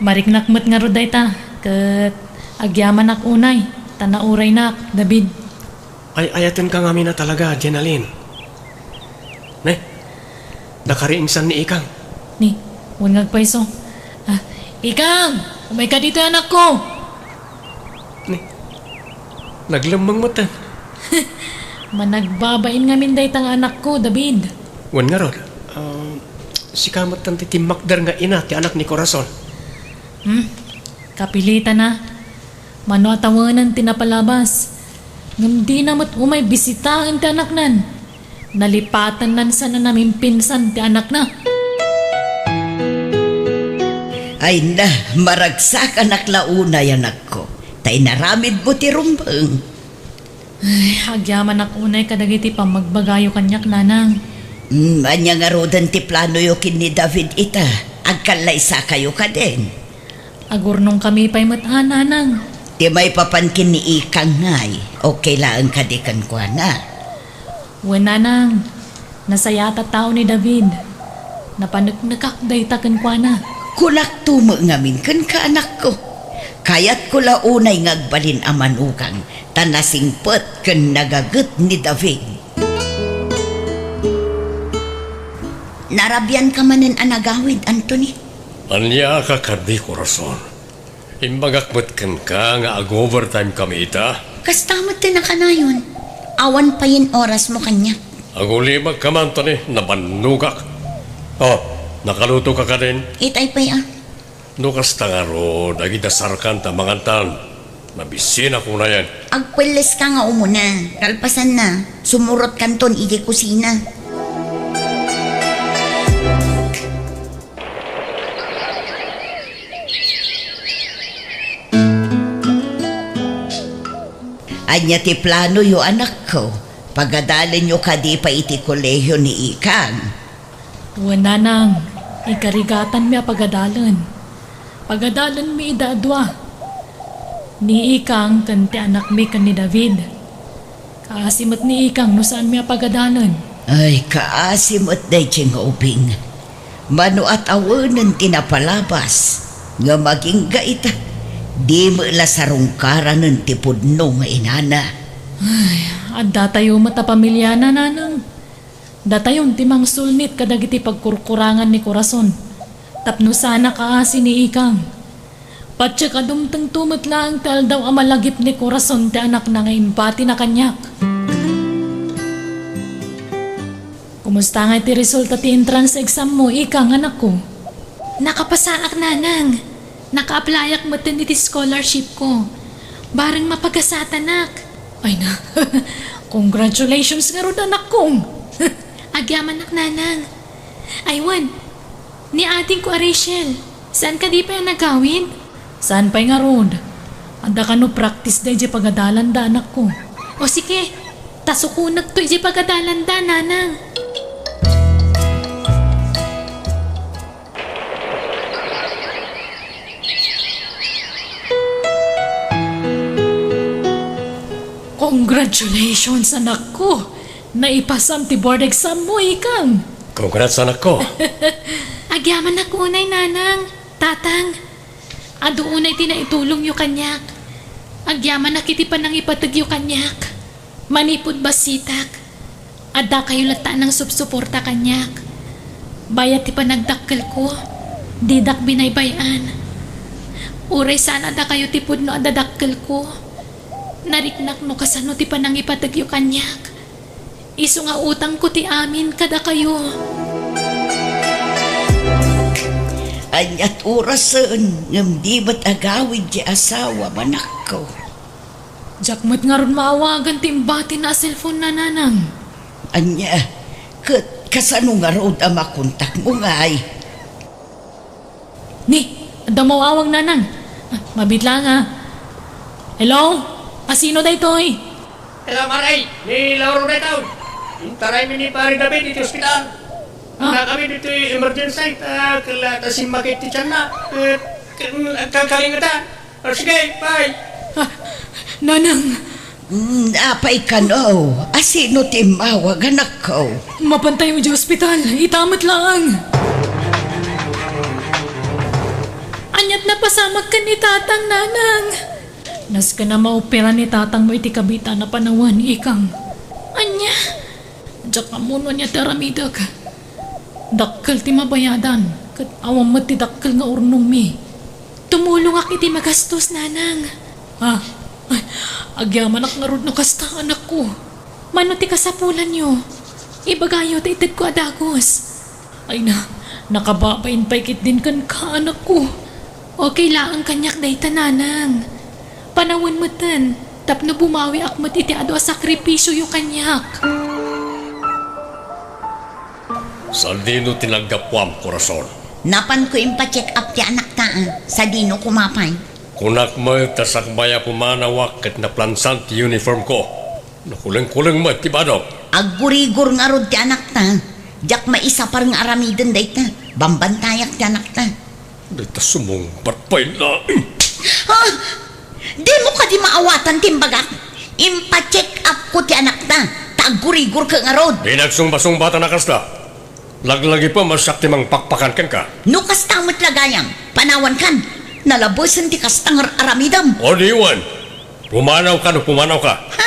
Mariknak met ngarud dayta, ket agyamanak unay, ta nauraynak, David. Ay-ayatenka ngamin a talaga, Jenalyn. Ne, nakariingsan ni Ikang. Ni, wen nga agpayso. Ah, Ikang, umayka ditoy, anakko. Ne, naglemmeng metten. Managbabain ngamin dayta nga anakko, David. Wen ngarud, ah, sika metten ti timmakder nga ina ti anak ni Corazon. Hmm, kapilitan a. Mano a tawenen ti napalabas, ngem dina met umay bisitaen ti anaknan. Nalipatannan sana namimpinsan ti anakna. Ay na, maragsakanak la unay, anakko, ta inaramidmo ti rumbeng. Ay, agyamanak unay kadagiti pammagbagayo kaniak, Nanang. Hmm, ania ngaruden ti planoyo ken ni David ita? Agkallaysakayo kadin? Agurnongkami pay met a, Nanang. Ti maipapan ken ni Ikang ngay, okay laeng kadi kenkuana? Wen, Nanang. Nasayaat a tao ni David. Napaneknekak dayta kenkuana. Kunakto met ngamin kenka, anakko. Kayatko la unay nga agbalin a manugang, ta nasingpet ken nagaget ni David. Narabianka manen a nagawid, Anthony? Ania ka kadi, Corazon? Imbagak met kenka nga ag-overtime kami ita. Kasta met ti nakanayon. Awan payen orasmo kaniak. Agulimagka man, Anthony, nabannogak. Oh, nakalutoka kadin? Itay pay a. No kasta ngarud, agidasarkan ta mangantan. Nabisinak unayen. Agpelleska nga umuna. Kalpasanna, sumurotkanton idiay kusina. Ania ti planoyo, anakko? Pagadalenyo kadi pay iti kolehio ni Ikang? Wen, nanang, igarigatanmi a pagadalen. Pagadalenmi ida a dua. Ni Ikang ken ti anakmi ken ni David. Kaasi met ni Ikang no saanmi a pagadalen. Ay, kaasi met daydiay nga ubing. Mano a tawenen ti napalabas, ngem agingga ita, di met la sarungkaranen ti pudno nga inana. Ay, addatayo met a pamiliana, nanang. Datayon ti mangsulnit kadagiti pagkurkurangan ni Corazon tapno saan a kaasi ni Ikang. Patiek a dumtengto met laeng ti aldaw a malagip ni Corazon ti anakna nga impatina kaniak. Kumusta ngay ti resulta ti entrance exam mo, Ikang, anakko? Nakapasaak, nanang. Naka-applyak metten iti scholarship ko. Bareng mapagasatanak. Ay na, congratulations ngarud, anakko. Agyamanak, nanang. Ay wen, ni adingko a Rachel, saan kadi pay a nagawid? Saan pay ngarud? Adda kano practice daydiay pagadalanda, anakko. O sige, ta sukonekto idiay pagadalanda, nanang. Congratulations, anakko! Naipasam ti board exam mo, Ikang! Congrats, anakko! Agyamanak unay, nanang, tatang. Adu unay ti naitulongyo kaniak. Agyamanak iti panangipategyo kaniak. Manipud bassitak, addakayo latta a nangsupsuporta kaniak. Bayat ti panagdakkelko, didak binaybay-an. Uray saan a dakayo ti pudno a dadakkelko, nariknak no kasano ti panangipategyo kaniak. Isu nga utangko ti amin kadakayo. Ania't orasen ngem di met agawid ti asawam, anakko. Diak met ngarud maawagan ti imbatina a cellphone-na, nanang. Ania, ket kasano ngarud a makontakmo ngay? Ni, adda maawag, nanang. Ah, mabiit laeng, ah. Hello? Asino daytoy? Hello, Maray. Ni Lauro daytoy. Intaraymi ni Pare David iti ospital. Ah. Nakami ditoy emergency, ta kella ta simmakit ti tianna. Eh, k-, kalkalingatan. O, sige, bye. Ah, nanang. Mm, apay kano? Asino ti immawag, anakko? Mapantayo idiay ospital. Ita met laeng. Ania't napasamak ken ni tatang, nanang? Nasken a maopera ni tatangmo iti kabitana panawen, Ikang. Ania? Diak ammo no ania ti aramidek. Dakkel ti mabayadan, ket awan met ti dakkel nga urnongmi. Tumulongak iti magastos, nanang. Ah, ay, agyamanak ngarud no kasta, anakko. Mano ti kasapulanyo? Ibagayo ta itedko a dagus. Ay na, nakababain pay ketdin kenka, anakko. Okay laeng kaniak dayta, nanang. Panawen metten, tapno bumawiak met iti adu a sakripisioyo kaniak. Sadino ti naggapuam, Corazon? Napanko impa-check up ti anakta, ah. Sadino koma pay? Kunak met ta sakbay a pumanawak ket naplansan ti uniformko. Nakulengkuleng met ti badok. Aggurigor ngarud ti anakta. Diak maisapar nga aramiden dayta. Bambantayak ti anakta. Dayta sumungbat pay laeng. Ah! Dimo kadi maawatan ti imbagak? Impa-check up ko ti anakta, ta aggurigor ket ngarud. Di nagsungbasungbatan a kasta. Laglagipem a siak ti mangpakpakan kenka. No kasta met la gayam, panawankan. Nalabesen ti kasta nga ar-aramidem. O di wen, pumanawka no pumanawka. Ha?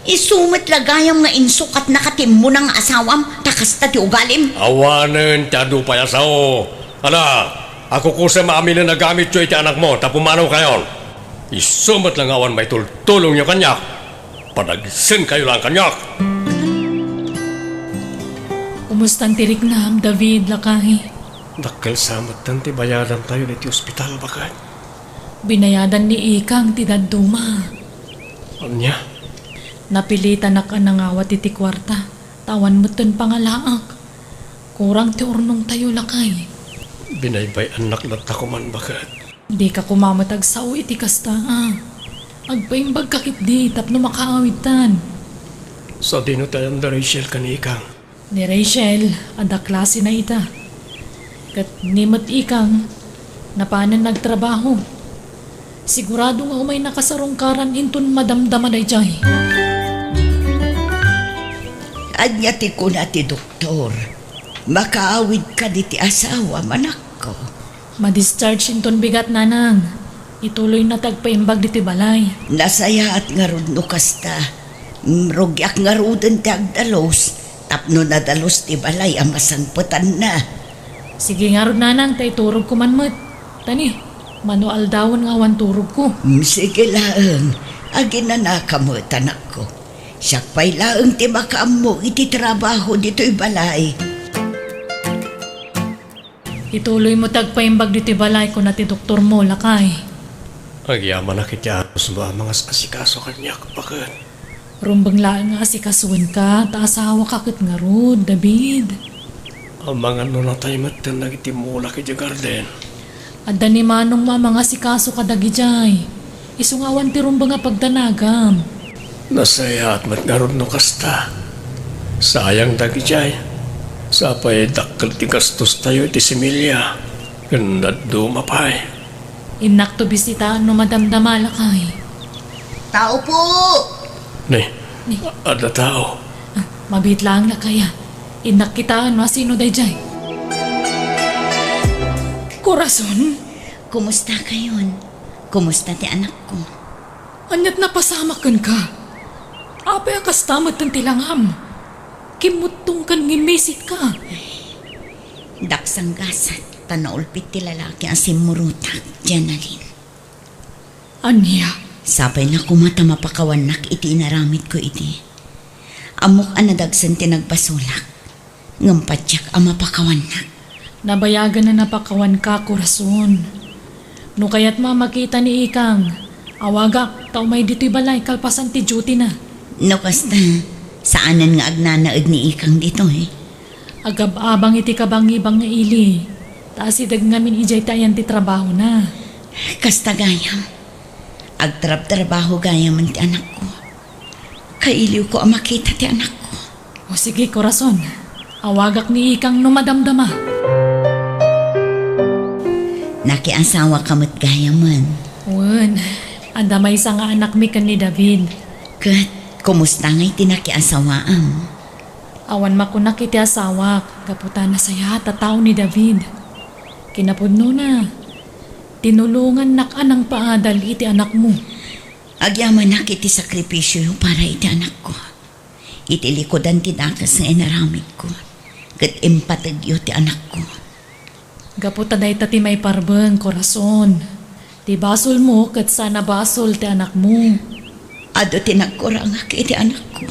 Isu met la gayam nga insukatnaka ti immuna nga asawam, ta kasta ti ugalim? Awanen ti adu pay a sao. Ala, akukusem a amin a gamityo iti anakmo, ta pumanawkayon. Isu met la nga awan maitultulongyo kaniak. Padagsenkayo laeng kaniak. Kumustan ti riknam, David, lakay? Dakkel sa metten ti bayadantayo iti ospital, baket. Binayadan ni Ikang ti dadduma. Ania? Napilitanak a nangawat iti kuarta, ta awan metten pangalaak. Kurang ti urnongtayo, lakay. Binaybay-annak latta koman, baket. Dika koma met agsao iti kasta, a. Agpaimbagka ketdi tapno makaawidtan. Sadino ti ayan da Rachel ken ni Ikang? Ni Rachel, adda klasena ita. Ket ni met Ikang, napanen nagtrabaho. Sigurado nga umay nakasarungkaran inton madamdama daydiay. Ania ti kuna ti doktor? Makaawidka diti asawam, anakko? Ma-discharge inton bigat, nanang. Ituloyna ti agpaimbag ditoy balay. Nasayaat ngarud no kasta. Mm, rugiak ngaruden ti agdalus tapno nadalus ti balay a masangpetanna. Sige ngarud, nanang, ta iturogko man met. Tani, mano aldawen nga awan turogko. Mm, sige laeng. Aginanaka met, anakko. Siak pay laeng ti makaammo iti trabaho ditoy balay. Ituloymo ti agpaimbag ditoy balay, kuna ti doktormo, lakay. Agyamanak iti anusmo a mangas-asikaso kaniak, baket. Rumbeng laeng nga asikasuenka, ta asawaka ket ngarud, David. Amangan no natay metten dagiti mulak idiay garden. Adda ni manongmo a mangasikaso kadagidiay. Isu nga awan ti rumbeng a pagdanagam. Nasayaat met ngarud no kasta. Sayang dagidiay. Sapay dakkel ti gastostayo iti similya. Ken dadduma pay. Innakto bisitaen no madamdama, lakay. Tao po! Ni, Ni. Adda tao. Ah, mabiit laeng, lakay, a. Innak kitaen no asino daydiay. Corazon? Kumusta kayon? Kumusta ti anakko? Aniat napasamak kenka? Apay a kasta metten ti langam? Kimmuttongkan ngem misitka. Daksang gasat, ta naulpit ti lalaki a simmurotak, Jenalyn. Ania? Sapay la koma ta mapakawannak iti inaramidko idi. Ammok a nadagsen ti nagbasolak, ngem patiek a mapakawannak. Nabayagen a napakawanka, Corazon. No kayatmo a makita ni Ikang, awagak ta umay ditoy balay kalpasan ti duty-na. No kasta, saanen nga agnanaed ni Ikang ditoy. Agab-abang iti kabangibang nga ili, ta asideg ngamin idiay ti ayan ti trabahona. Kasta gayam. Agtrabtrabaho gayamen ti anakko. Kailiwko a makita ti anakko. O sige, Corazon. Awagak ni Ikang no madamdama. Nakiasawaka met gayamen. Wen, adda maysa nga anakmi ken ni David. Ket, kumusta ngay ti nakiasawaam? Awan makunak iti asawak, gapu ta nasayaat a tao ni David. Kinapudnona, tinulongannak a nangpaadal iti anakmo. Agyamanak iti sakripisioyo para iti anakko. Iti likudan ti dakes nga inaramidko, ket impategyo ti anakko. Gapu ta dayta ti maiparbeng, Corazon. Ti basolmo ket saan a basol ti anakmo. Adu ti nagkurangak iti anakko.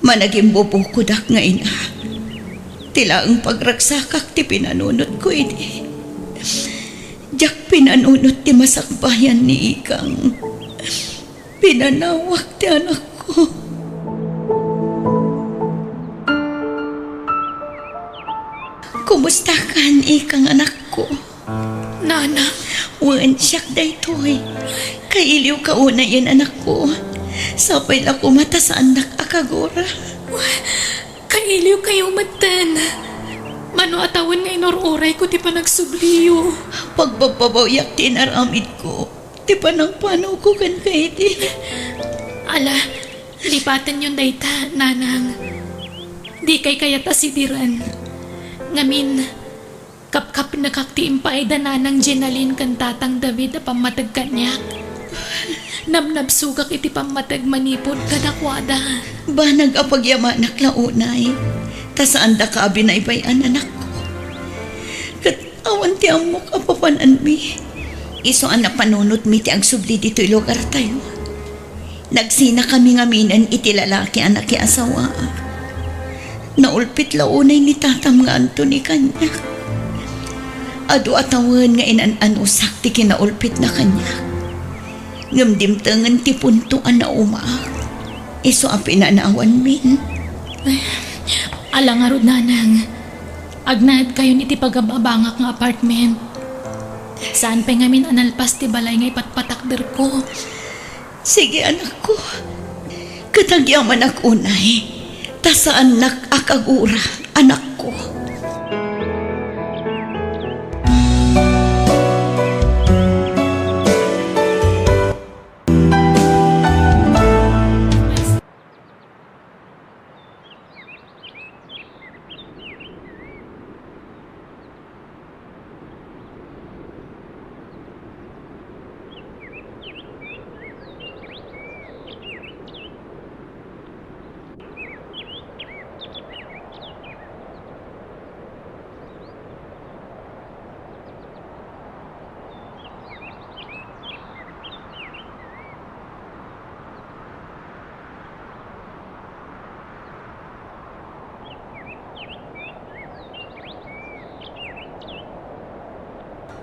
Managimbubukodak nga ina. Ti laeng pagragsakak ti pinanunotko idi. Diak pinanunot ti masakbayan ni Ikang. Pinanawak ti anakko. Kumustakan, Ikang, anakko? Nana? Wen, siak daytoy. Kailiwka unayen, anakko. Sapay la koma ta saannak a kagura. Kailiwkayo metten. Mano a tawen nga inur-urayko ti panagsubliyo. Pagbabbabawiak ti inaramidko. Ti panangpanawko kenka idi. Ala, lipatenyon dayta, Nanang. Dikay kayat a sidiren. Ngamin, kapkapnekak ti impaay da Nanang Jenalyn ken Tatang David a pammateg kaniak. Nabnabsogak iti pammateg manipud kadakuada. Banag a pagyamanak la unay, ta saandaka a binaybay-an, anakko. Ket awan ti ammok a papan-anmi. Isu a napanunotmi ti agsubli ditoy lugartayo. Nagsinakami ngaminen iti lalaki a nakiasawaak. Naulpit la unay ni tatam nga Anthony kaniak. Adu a tawen nga inan-anusak ti kinaulpitna kaniak. Ngem dimtengen ti punto a naumaak. Isu a pinanawanmin. Ala ngarud, Nanang. Agnaedkayon iti pagab-abangak nga apartment. Saan pay ngamin a nalpas ti balay nga ipatpatakderko. Sige, anakko. Tagyamanak unay, ta saannak a kagura, anakko.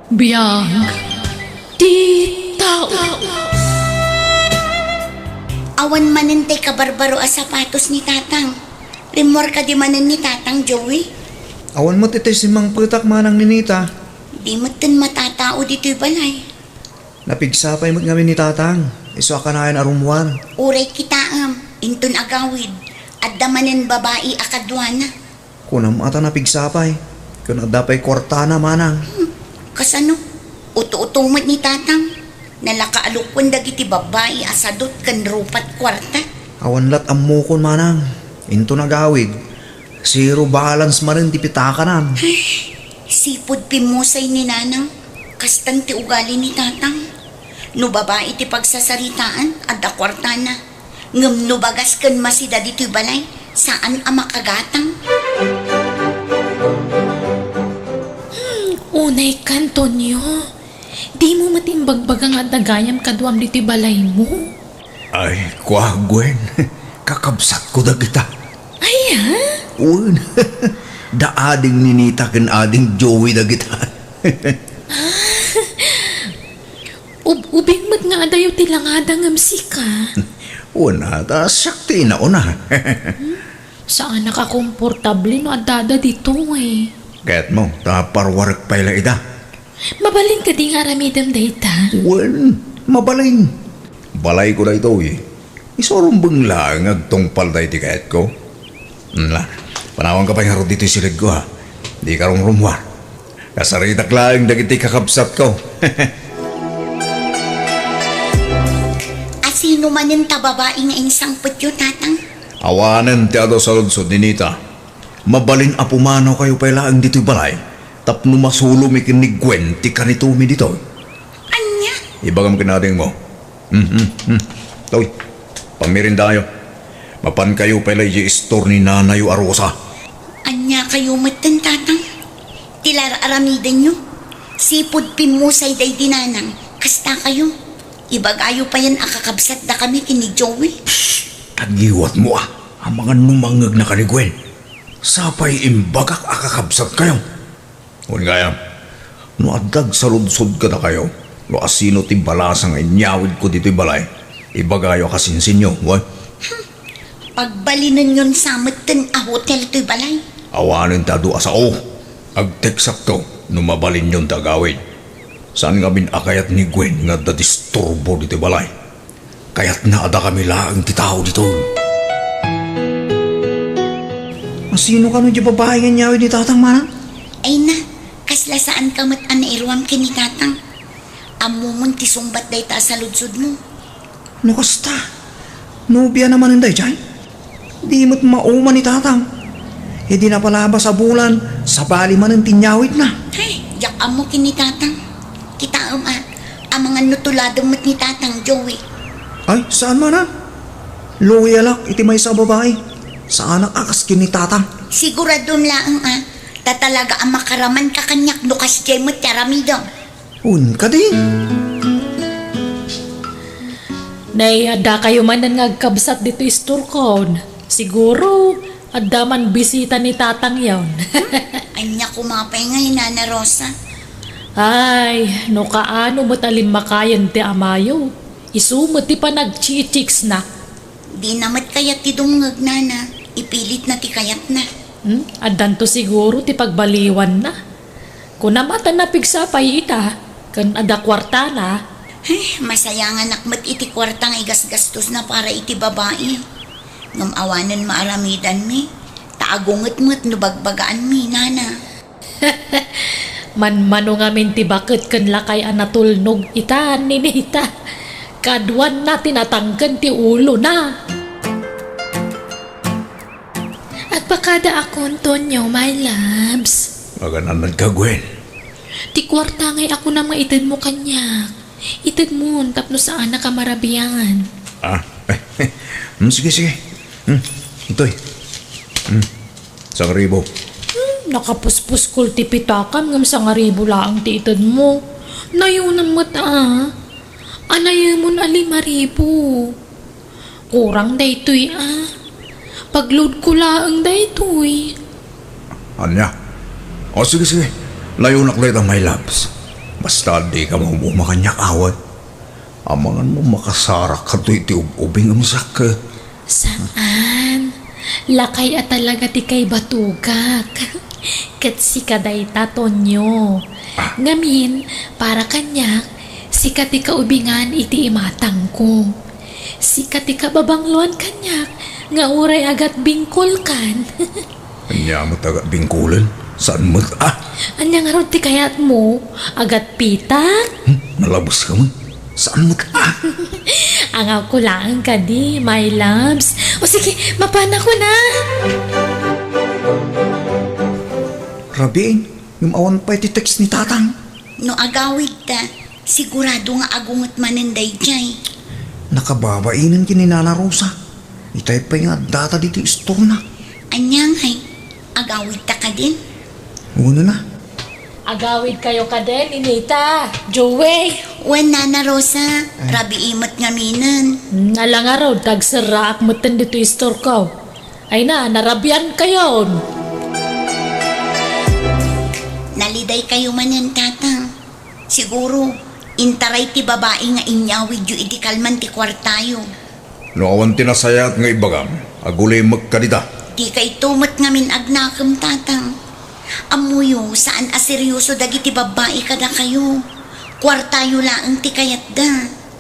Biag ti tao. Awan manen tay kabarbaro a sapatos ni Tatang. Rimmuar kadi manen ni Tatang, Joey? Awan met itay simmangpetak, Manang Ninita. Di metten matatao ditoy balay. Napigsapay met ngamin ni Tatang, isu a kanayon a rummuar. Uray kitaem, inton agawid, adda manen babai a kaduana. Kunam a ta napigsapay, ken adda pay kuartana, Manang. Hmm, kasano? Uto-uto met ni Tatang. Nalakaalukwan dagiti babai a sadut ken rupat kuarta. Awan lat ammokon, Manang. Inton agawid, zero balance manen ti pitakanan. Ay, sipud pimmusay ni Nanang. Kastan ti ugali ni Tatang. No babai ti pagsasaritaan, adda kuartana. Ngem no bagas ken masida ditoy balay, saan a makagatang. Hmm, unay ka, Antonio. Dimo met imbagbaga nga adda gayam kaduam ditoy balaymo? Ay, kua, Gwen. Kakabsatko dagita. Ay, ha? Wen. Da ading Ninita ken ading Joey dagita. Ub-, ubing met nga adayo ti langada ngem sika. Wen, ta siak ti inauna. Saanak a komportable no addada ditoy. Kayatmo, ta parwarek pay la ida. Mabalin kadi nga aramidem dayta? Wen, mabalin. Balayko daytoy. Isu a rumbeng laeng nga agtungpal daydi kayatko. Ala, panawanka pay ngarud ditoy silegko, ha. Dika rumrummuar. Kasaritak laeng dagiti kakabsatko. Asino manen ta babai nga insangpetyo, Tatang? Awanen ti adu a saludsod, Ninita. Mabalin a pumanaw kayo pay laeng ditoy balay tapno masulomi ken ni Gwen ti kanitomi ditoy. Ania? Ibagam ken adingmo. Hmm, hmm, hmm. Toy, pamirindayo. Mapan kayo pay la idiay istor ni nanayo a Rosa. Ania kayo metten, Tatang? Ti la ar-aramidenyo? Sipud pimmusay daydi Nanang, kasta kayo. Ibagayo payen a kakabsatdakami ken ni Joey. Shh! Agiwatmo, a. Amangan no mangngegnaka ni Gwen. Sapay imbagak a kakabsatkayo. Wen gayam, no adda agsaludsod kadakayo no asino ti balasa nga inyawidko ditoy balay, ibagayo a kasinsinyo, wen? Hmm. Pagbalinenyon sa metten a hotel toy balay. Awanen ti adu a sao. Agteksakto no mabalinyon ti agawid. Saan ngamin a kayat ni Gwen nga adda disturbo ditoy balay. Kayatna a dakami laeng ti tao ditoy. Asino kano diay babai nga inyawid ni Tatang, Manang? Ay na, kasla saanka met a nairuam ken ni Tatang. Ammomon ti sungbat dayta a saludsodmo. No kasta, nobiana manen daydiay? Di met mauma ni Tatang. Idi napalabas a bulan, sabali manen ti inyawidna. Ay, diak ammo ken ni Tatang. Kitaem a, amangan no tuladem met ni Tatang, Joey. Ay, saan man a. Loyalak iti maysa a babai. Saanak a kas ken ni Tatang. Siguradom laeng a, ta talaga a makaramanka kaniak no kasdiay met ti aramidem. Wen kadi? Nay, addakayo manen nga agkabsat ditoy istorkon. Siguro, adda man bisita ni Tatangyon. Ania koma pay ngay, Nana Rosa? Ay, no kaano met a limmakayen ti amayo. Isu met ti panagchichiksna. Dina met kayat ti dumngeg, Nana. Ipilitna ti kayatna. Hmm? Addanto siguro ti pagbaliwanna. Kunam a ta napigsapay ita, ken adda kuartana. Eh, masayanganak met iti kuarta nga igasgastosna para iti babai. Ngem awanen maaramidanmi, ta agunget met no bagbagaanmi, nana. Manmano ngamin ti baket ken lakay a natulnog ita, Ninita. Kaduanna ti natangken ti ulona. Agpakada akon, Tonyo, my loves. Agan-anadka, Gwen? Ti kuarta ngay a kunam nga itedmo kaniak. Itedmon tapno saanak a marabian. Ah, mm, sige, sige. Hmm, itoy. Hmm, sangribo. Hmm, nakapuspuskol ti pitakam ngem sangribo laeng ti itedmo. Nayonam met, a. Anayemon a limaribo. Kurang daytoy, a. Pagloadko laeng daytoy. Ania? O, sige, sige. Layonak dayta, my loves. Basta dika maum-uma kaniak, awan. Amangan no makasarak kato iti ub-ubing a masakke. Saan. Lakay a talaga ti kaibatugak. Ket sika dayta, Tonyo. Ah. Ngamin, para kaniak, sika ti kaubingan iti imatangko. Sika ti kababangloan kaniak nga uray agatbingkolkan. Ania met agatbingkolen? Saan met, a? Ania ngarud ti kayatmo? Agatpitak? Hmm, nalabeska met. Saan met, a? Angawko laeng kadi, my loves. O sige, mapanakon a. Rabiin, ngem awan pay ti text ni Tatang. No agawidta, sigurado nga agunget manen daydiay. Nakababainen ken ni Nana Rosa. Itay pay nga addata ditoy istorna. Ania ngay, agawidta kadin? Wen a. Agawidkayo kadin, Ninita, Joey. Wen, Nana Rosa, rabii met ngaminen. Hmm, ala ngarud, ta agserraak metten ditoy istorko. Ay na, narabiankayon. Nalidaykayo manen, Tatang. Siguro, intaray ti babai nga inyawidyo idi kalman ti kuartayo. No awan ti nasayaat nga ibagam, agulimekka dita. Dikayto met ngamin agnakem, Tatang. Ammoyo, saan a serioso dagiti babbai kadakayo. Kuartayo laeng ti kayatda.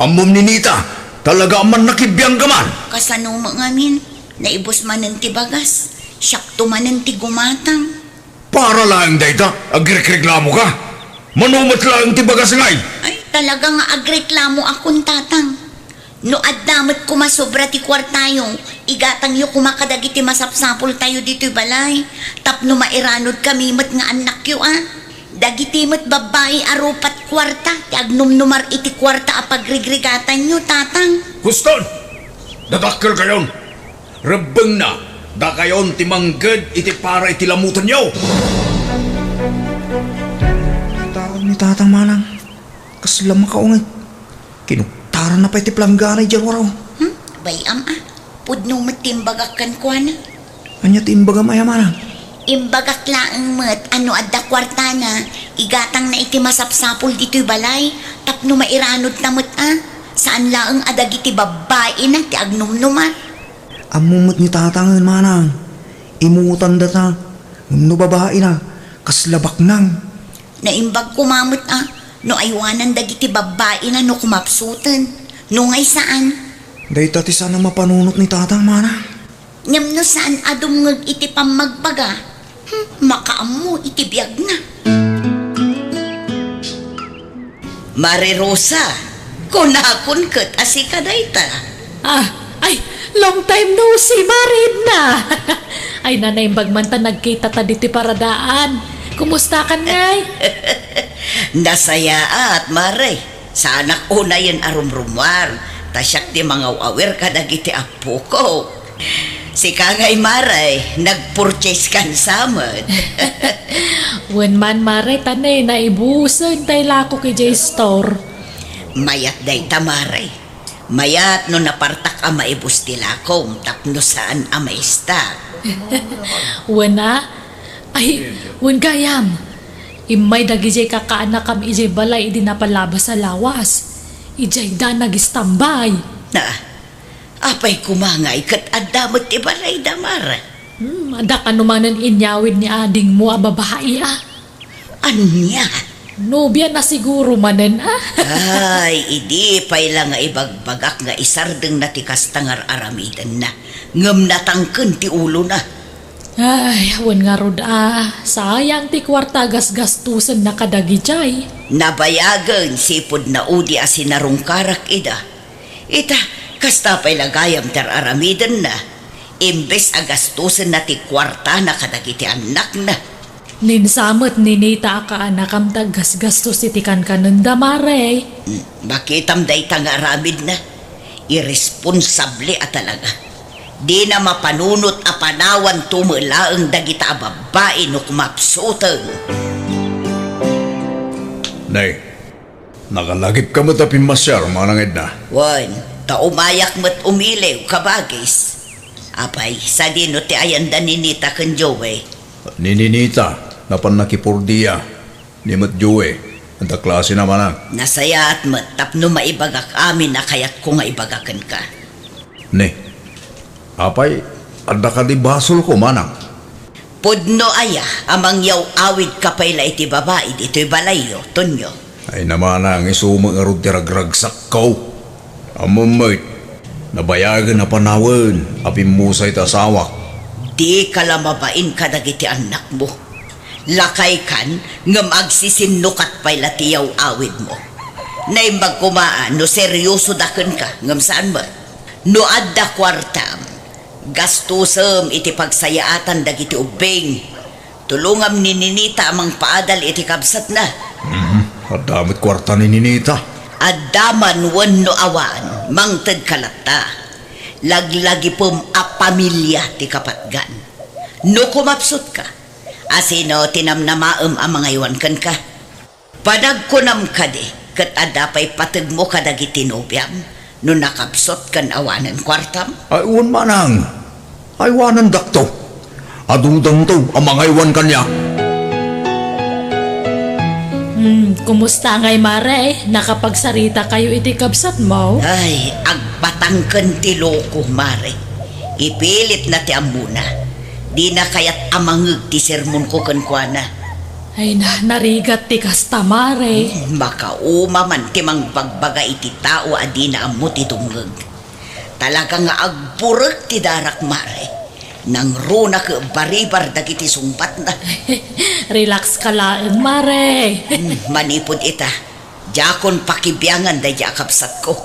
Ammom, Ninita, talaga a mannakibiangka man. Kasano met ngamin, naibus manen ti bagas, siakto manen ti gumatang. Para laeng dayta, agrikreklamoka? Mano met laeng ti bagas ngay? Ay, talaga nga agreklamoakon, Tatang. No adda met koma sobra ti kuartayo, igatangyo koma kadagiti masapsapultayo ditoy balay, tapno mairanudkami met nga annakyo a. Dagiti met babbai a rupat kuarta ti agnumnumar iti kuarta a pagrigrigatanyo, Tatang. Huston! Dadakkelkayon! Rebbengna, dakayon ti mangged iti para iti lamutenyo! Taon ni Tatang Manang, kasla makaunget. Kinuktaranna pay ti planggana idiay ruaro. Hmm? Bay-am a. Pudno met ti imbagak kenkuana. Ania ti imbagam aya, Manang? Imbagak laeng met a no adda kuartana, igatangna iti masapsapul ditoy balay, tapno mairanudna met a. Saan laeng a dagiti babbaina ti agnumnumar. Ammo met ni Tatangen, Manang. Imutandata. Ngem no babaina, kasla baknang. Naimbag koma met a no aywanan dagiti babbaina no kumapsuten. No ngay saan. Dayta ti saan a mapanunot ni Tatang, Manang. Ngem no saan a dumngeg iti pammagbaga, hmm, makaammo iti biagna. Mare Rosa, kunakon ket a sika dayta. Ah, ay, long time no see, Mare Edna. Ay, nanaimbag man ta nagkita ta ditoy paradaan. Kumustakan ngay? Nasayaat, Mare. Saanak unayen a rumrumuar, ta siak ti mangaw-awir kadagiti appuko. Sika ngay, Mare, nag-purchase kan sa met. Wen man, Mare, ta ne, naibusen tay lakok idiay store. Mayat dayta, Mare. Mayat no napartak a maibus ti lakom tapno saan a maista. Wen a? Ay, wen gayam. Immay dagidiay kakaanakam idiay balay idi napalabas a lawas. Idiay da nagistambay. Na, apay koma ngay ket adda met ti balayda, Mare? Hmm, adda kano manen inyawid ni adingmo a babai, a? Ania? Nobia na siguro manen, a? Ay, idi pay la nga ibagbagak nga isardengna ti kasta nga ar-aramidenna, ngem natangken ti ulona. Ay, wen ngarud a, sayang ti kuarta a gasgastosenna kadagijay. Nabayagen sipud naudi a sinarungkarak ida. Ita, kasta pay la gayam ti ar-aramidenna, imbes a gastosenna ti kuartana kadagiti annakna. Ninsa met ni Nita a kaanakam ti aggasgastos iti kankanenda, Mare. Hmm, makitam dayta nga aramidna. Irresponsable a talaga. Dina mapanunot a panawanto met laeng dagita a babbai no kumapsuten. Nay, nakalagipka met a pimmasiar, Manang Edna? Wen, ta umayak met umiliw, kabagis. Apay, sadino ti ayanda ni Nita ken Joey? Ni Ninita, napan nakipordia. Ni met Joey, anta klasena, Manang? Nasayaat met tapno maibagak amin a kayatko nga ibaga kenka. Ne, apay, adda kadi basolko, Manang? Pudno aya a mangyaw-awidka pay la iti babai ditoy balayyo, Tonyo? Ay na, Manang, isu met ngarud ti ragragsakko. Ammom met, nabayagen a panawen a pimmusay ti asawak. Dika la mabain kadagiti annakmo. Lakaykan, ngem agsisinnukat pay la ti yaw-awidmo. Naimbag koma a no seriosoda kenka, ngem saan met. No adda kuartam, gastosem iti pagsayaatan dagiti ubbing. Tulongam ni Ninita a mangpaadal iti kabsatna. Mhm. Adda met kuarta ni Ninita. Adda man wenno awan, mangtedka latta. Laglagipem a pamilia ti kapatgan. No kumapsutka, asino ti namnamaem a mangaywan kenka? Panagkunam kadi, ket adda pay pategmo kadagiti nobiam no nakapsut ken awanen kuartam? Ay, wen, Manang. Aywanendakto. Adudanto a mangaywan kaniak. Hmm, kumusta ngay, Mare? Nakapagsaritakayo iti kabsatmo? Ay, agbatangken ti loko, Mare. Ipilitna ti ammona. Dina kayat a mangngeg ti sermonko kenkuana. Ay na, narigat ti kasta, Mare. Hmm, makauma man ti mangbagbaga iti tao a dina ammo ti dumngeg. Talaga nga agburek ti darak, Mare. Nangruna ket baribar dagiti sungbatna. Relax ka laeng, Mare. Hmm, manipud ita, diakon pakibiangan daydi a kabsatko.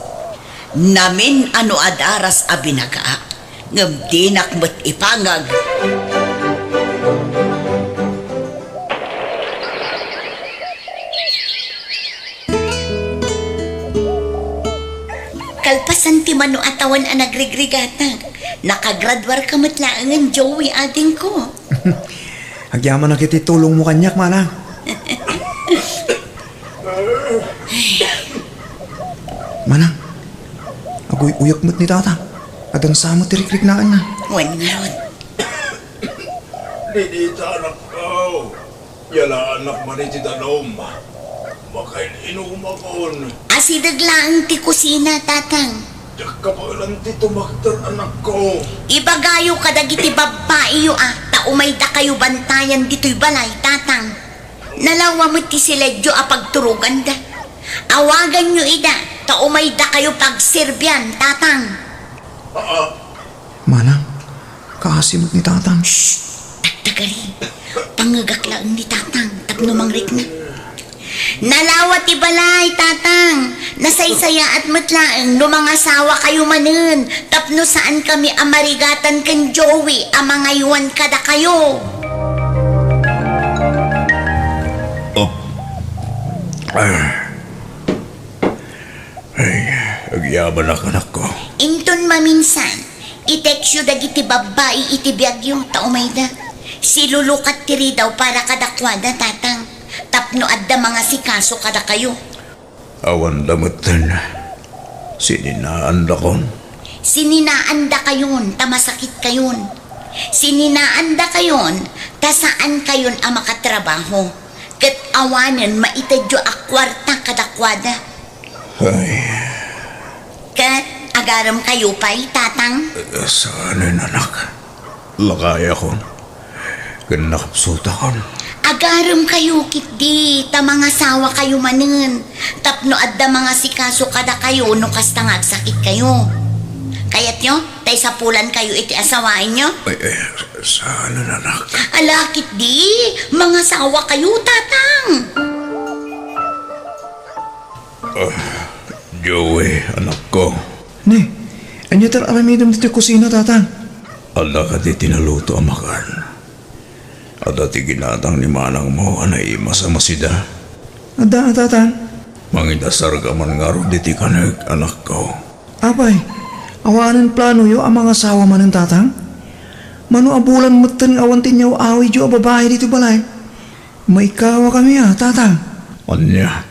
Namin-ano a daras a binagaak, ngem dinak met ipangag. Kalpasan ti mano a tawen a nagrigrigatak, nakagraduarka met laengen, Joey, adingko. Agyamanak iti tulongmo kaniak, Manang. Manang, aguy-uyak met ni Tata. Adda sa met ti rikriknaanna. Wen ngarud. Didita, anakko. Yalaanak man iti danum. Makain-inumakon. Asideg laeng ti kusina, Tatang. Diak kabaelan ti tumakder, anakko. Ibagayo kadagiti babbaiyo a ta umaydakayo bantayan ditoy balay, Tatang. Nalawa met ti siledyo a pagturoganda. Awaganyo ida ta umaydakayo pagserbian, Tatang. Ah, Manang, kaasi met ni Tatang. Shh! Tagtagari. Pangngegak laeng ni Tatang tapno mangrikna. Nalawa ti balay, Tatang. Nasaysayaat met laeng no mangasawakayo manen tapno saankami a marigatan ken Joey a mangaywan kadakayo. Oh. Ah. Ay, agyamanak, anakko. Inton maminsan, i-textyo dagiti babbai iti biagyo ta umayda. Silulukat ti ridaw para kadakuada, Tatang, tapno adda mangasikaso kadakayo. Awanda metten. Sininaandakon. Sininaandakayon ta masakitkayon. Sininaandakayon ta saankayon a makatrabaho. Ket awanen maitedyo a kuarta kadakuada. Ay. Ket agaremkayo pay, Tatang? Eh, saanen, anak. Lakayakon. Ken nakapsutakon. Agaremkayo ketdi, ta mangasawakayo manen, tapno adda mangasikaso kadakayo no kasta nga agsakitkayo. Kayatyo, ta isapulankayo iti asawaenyo? Ay, ay, saan, anak? Ala ketdi, mangasawakayo, Tatang. Ah, Joey, anakko. Ne, ania ti ar-aramidem ditoy kusina, Tatang? Adda kadi ti naluto a makan? Adda ti ginatang ni manangmo a naimas a masida? Adda, Tatang. Mangidasarka man ngarud iti kanek, anakko. Apay, awanen planoyo a mangasawa manen, Tatang? Mano a bulan metten nga awan ti inyaw-awidyo a babai ditoy balay? Maikawakami a, Tatang. Ania?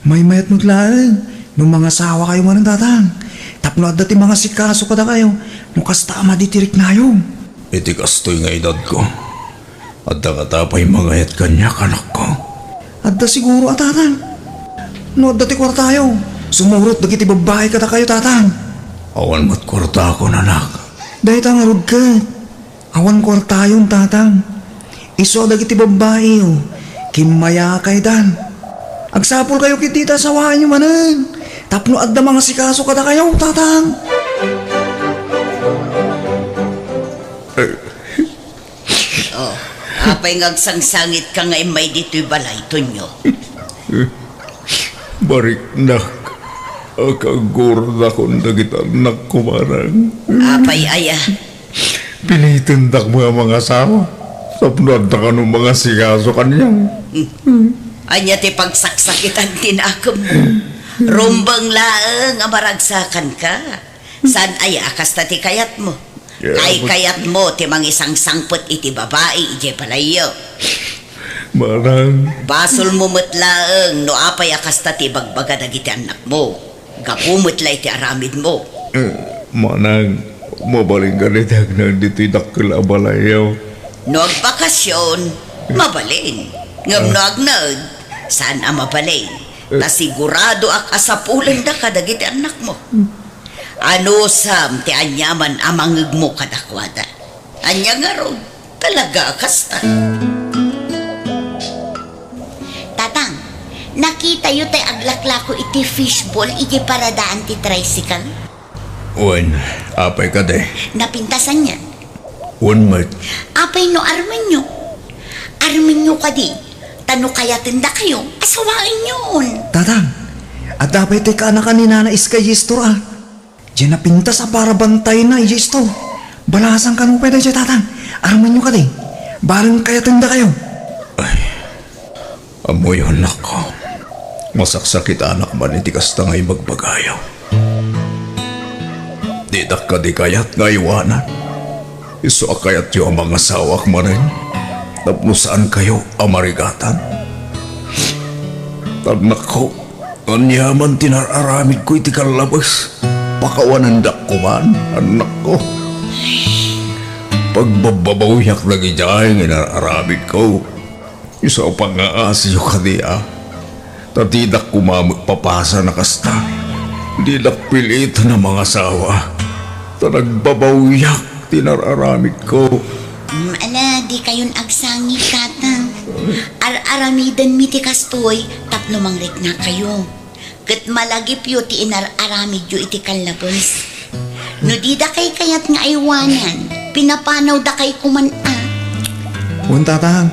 Maymayat met laeng no mangasawakayo manen, Tatang, tapno adda ti mangasikaso kadakayo no kasta a madi ti riknayo. Iti kastoy nga edadko, adda kata pay mangayat kaniak, anakko? Adda siguro a, Tatang. No adda ti kuartayo, sumurot dagiti babbai kadakayo, Tatang. Awan met kuartakon, anak. Dayta ngarud ket. Awan kuartayon, Tatang. Isu a dagiti babbaiyo, kimmayakaydan. Agsapulkayo ketdi ta asawaenyo manen, tapno adda mangasikaso kadakayo, Tatang. Oh, apay nga agsangsangitka nga immay ditoy balay, Tonyo? Bariknak a kagurdakon dagiti annakko, manang. Apay aya? Pilitendak met a mangasawa tapno adda kano mangasikaso kaniak. Ania ti pagsaksakitan ti nakemmo? Rumbeng laeng a maragsakanka. Saan aya a kasta ti kayatmo? Yeah, but Kaykayatmo ti mangisangsangpet iti babai idiay balayyo. Manang. Basolmo met laeng no apay a kasta ti ibagbaga dagiti annakmo. Gapu met la iti aramidmo. Eh, manang, mabalin kadi ti agnaed ditoy dakkel a balayyo? No agbakasyon, mabalin. Ngem no agnaed, saan a mabalin. Ta siguradoak a sapulenda kadagiti annakmo. Anusam ti aniaman a mangngegmo kadakuada. Ania ngarud, talaga a kasta. Tatang, nakitayo tay aglaklako iti fishball iti paradaan ti tricycle? Wen, apay kadi? Napintasan niyan. Wen met. Apay no armenyo? Armenyo kadi, ta no kayatendakayo, asawaenyon. Tatang, adda pay tay kaanakan ni Nana Iskay Yestor a. Diay napintas a para bantayna idiay istor. Balasang kano pay daydiay, Tatang. Armenyo kadi. Bareng kayatendakayo. Ay, ammoyo, annakko. Masaksakitanak man iti kasta nga ibagbagayo. Didak kadi kayat nga aywanan. Isu a kayatyo a mangasawak manen tapno saankayo a marigatan. Annakko, aniaman ti nar-aramidko iti kallabes? Pakawanendak koman, annakko. Pagbabbabawiak dagidiay nga inar-aramidko. Isu a pangaasiyo kadi a, ta didak koma met papasan a kasta. Didak piliten a mangasawa, ta nagbabawiak ti nar-aramidko. Mm, ala, dikayon agsangit, Tatang. Ar-aramidenmi ti kastoy tapno mangriknakayo. Ket malagipyo ti inar-aramidyo iti kallabes. No didakay kayat nga aywanan, pinapanawdakay koman a. Wen, Tatang,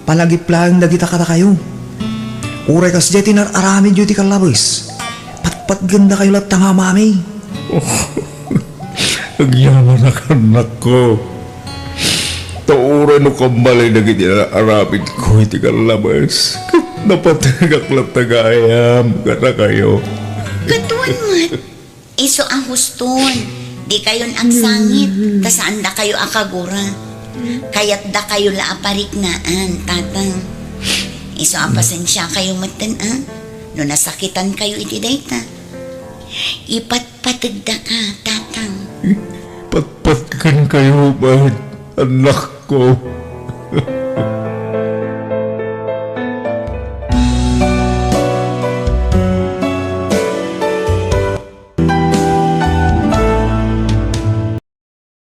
palagip laeng dagita kadakayo. Uray kasdiay ti inar-aramidyo iti kallabes, patpatgendakayo latta nga amami. Agyamanak, annakko. Ta uray no kammalay dagiti aramidko iti kallabes, ket napategak latta gayam kadakayo. Ket wen met, isu a huston, dikayon agsangit, ta saandakayo a kagura. Kayatdakayo la a pariknaan, Tatang. Isu a pasensiakayo metten, a, no nasakitankayo iti dayta. Ipatpategdaka, Tatang. Patpatgenkayo met, annakko.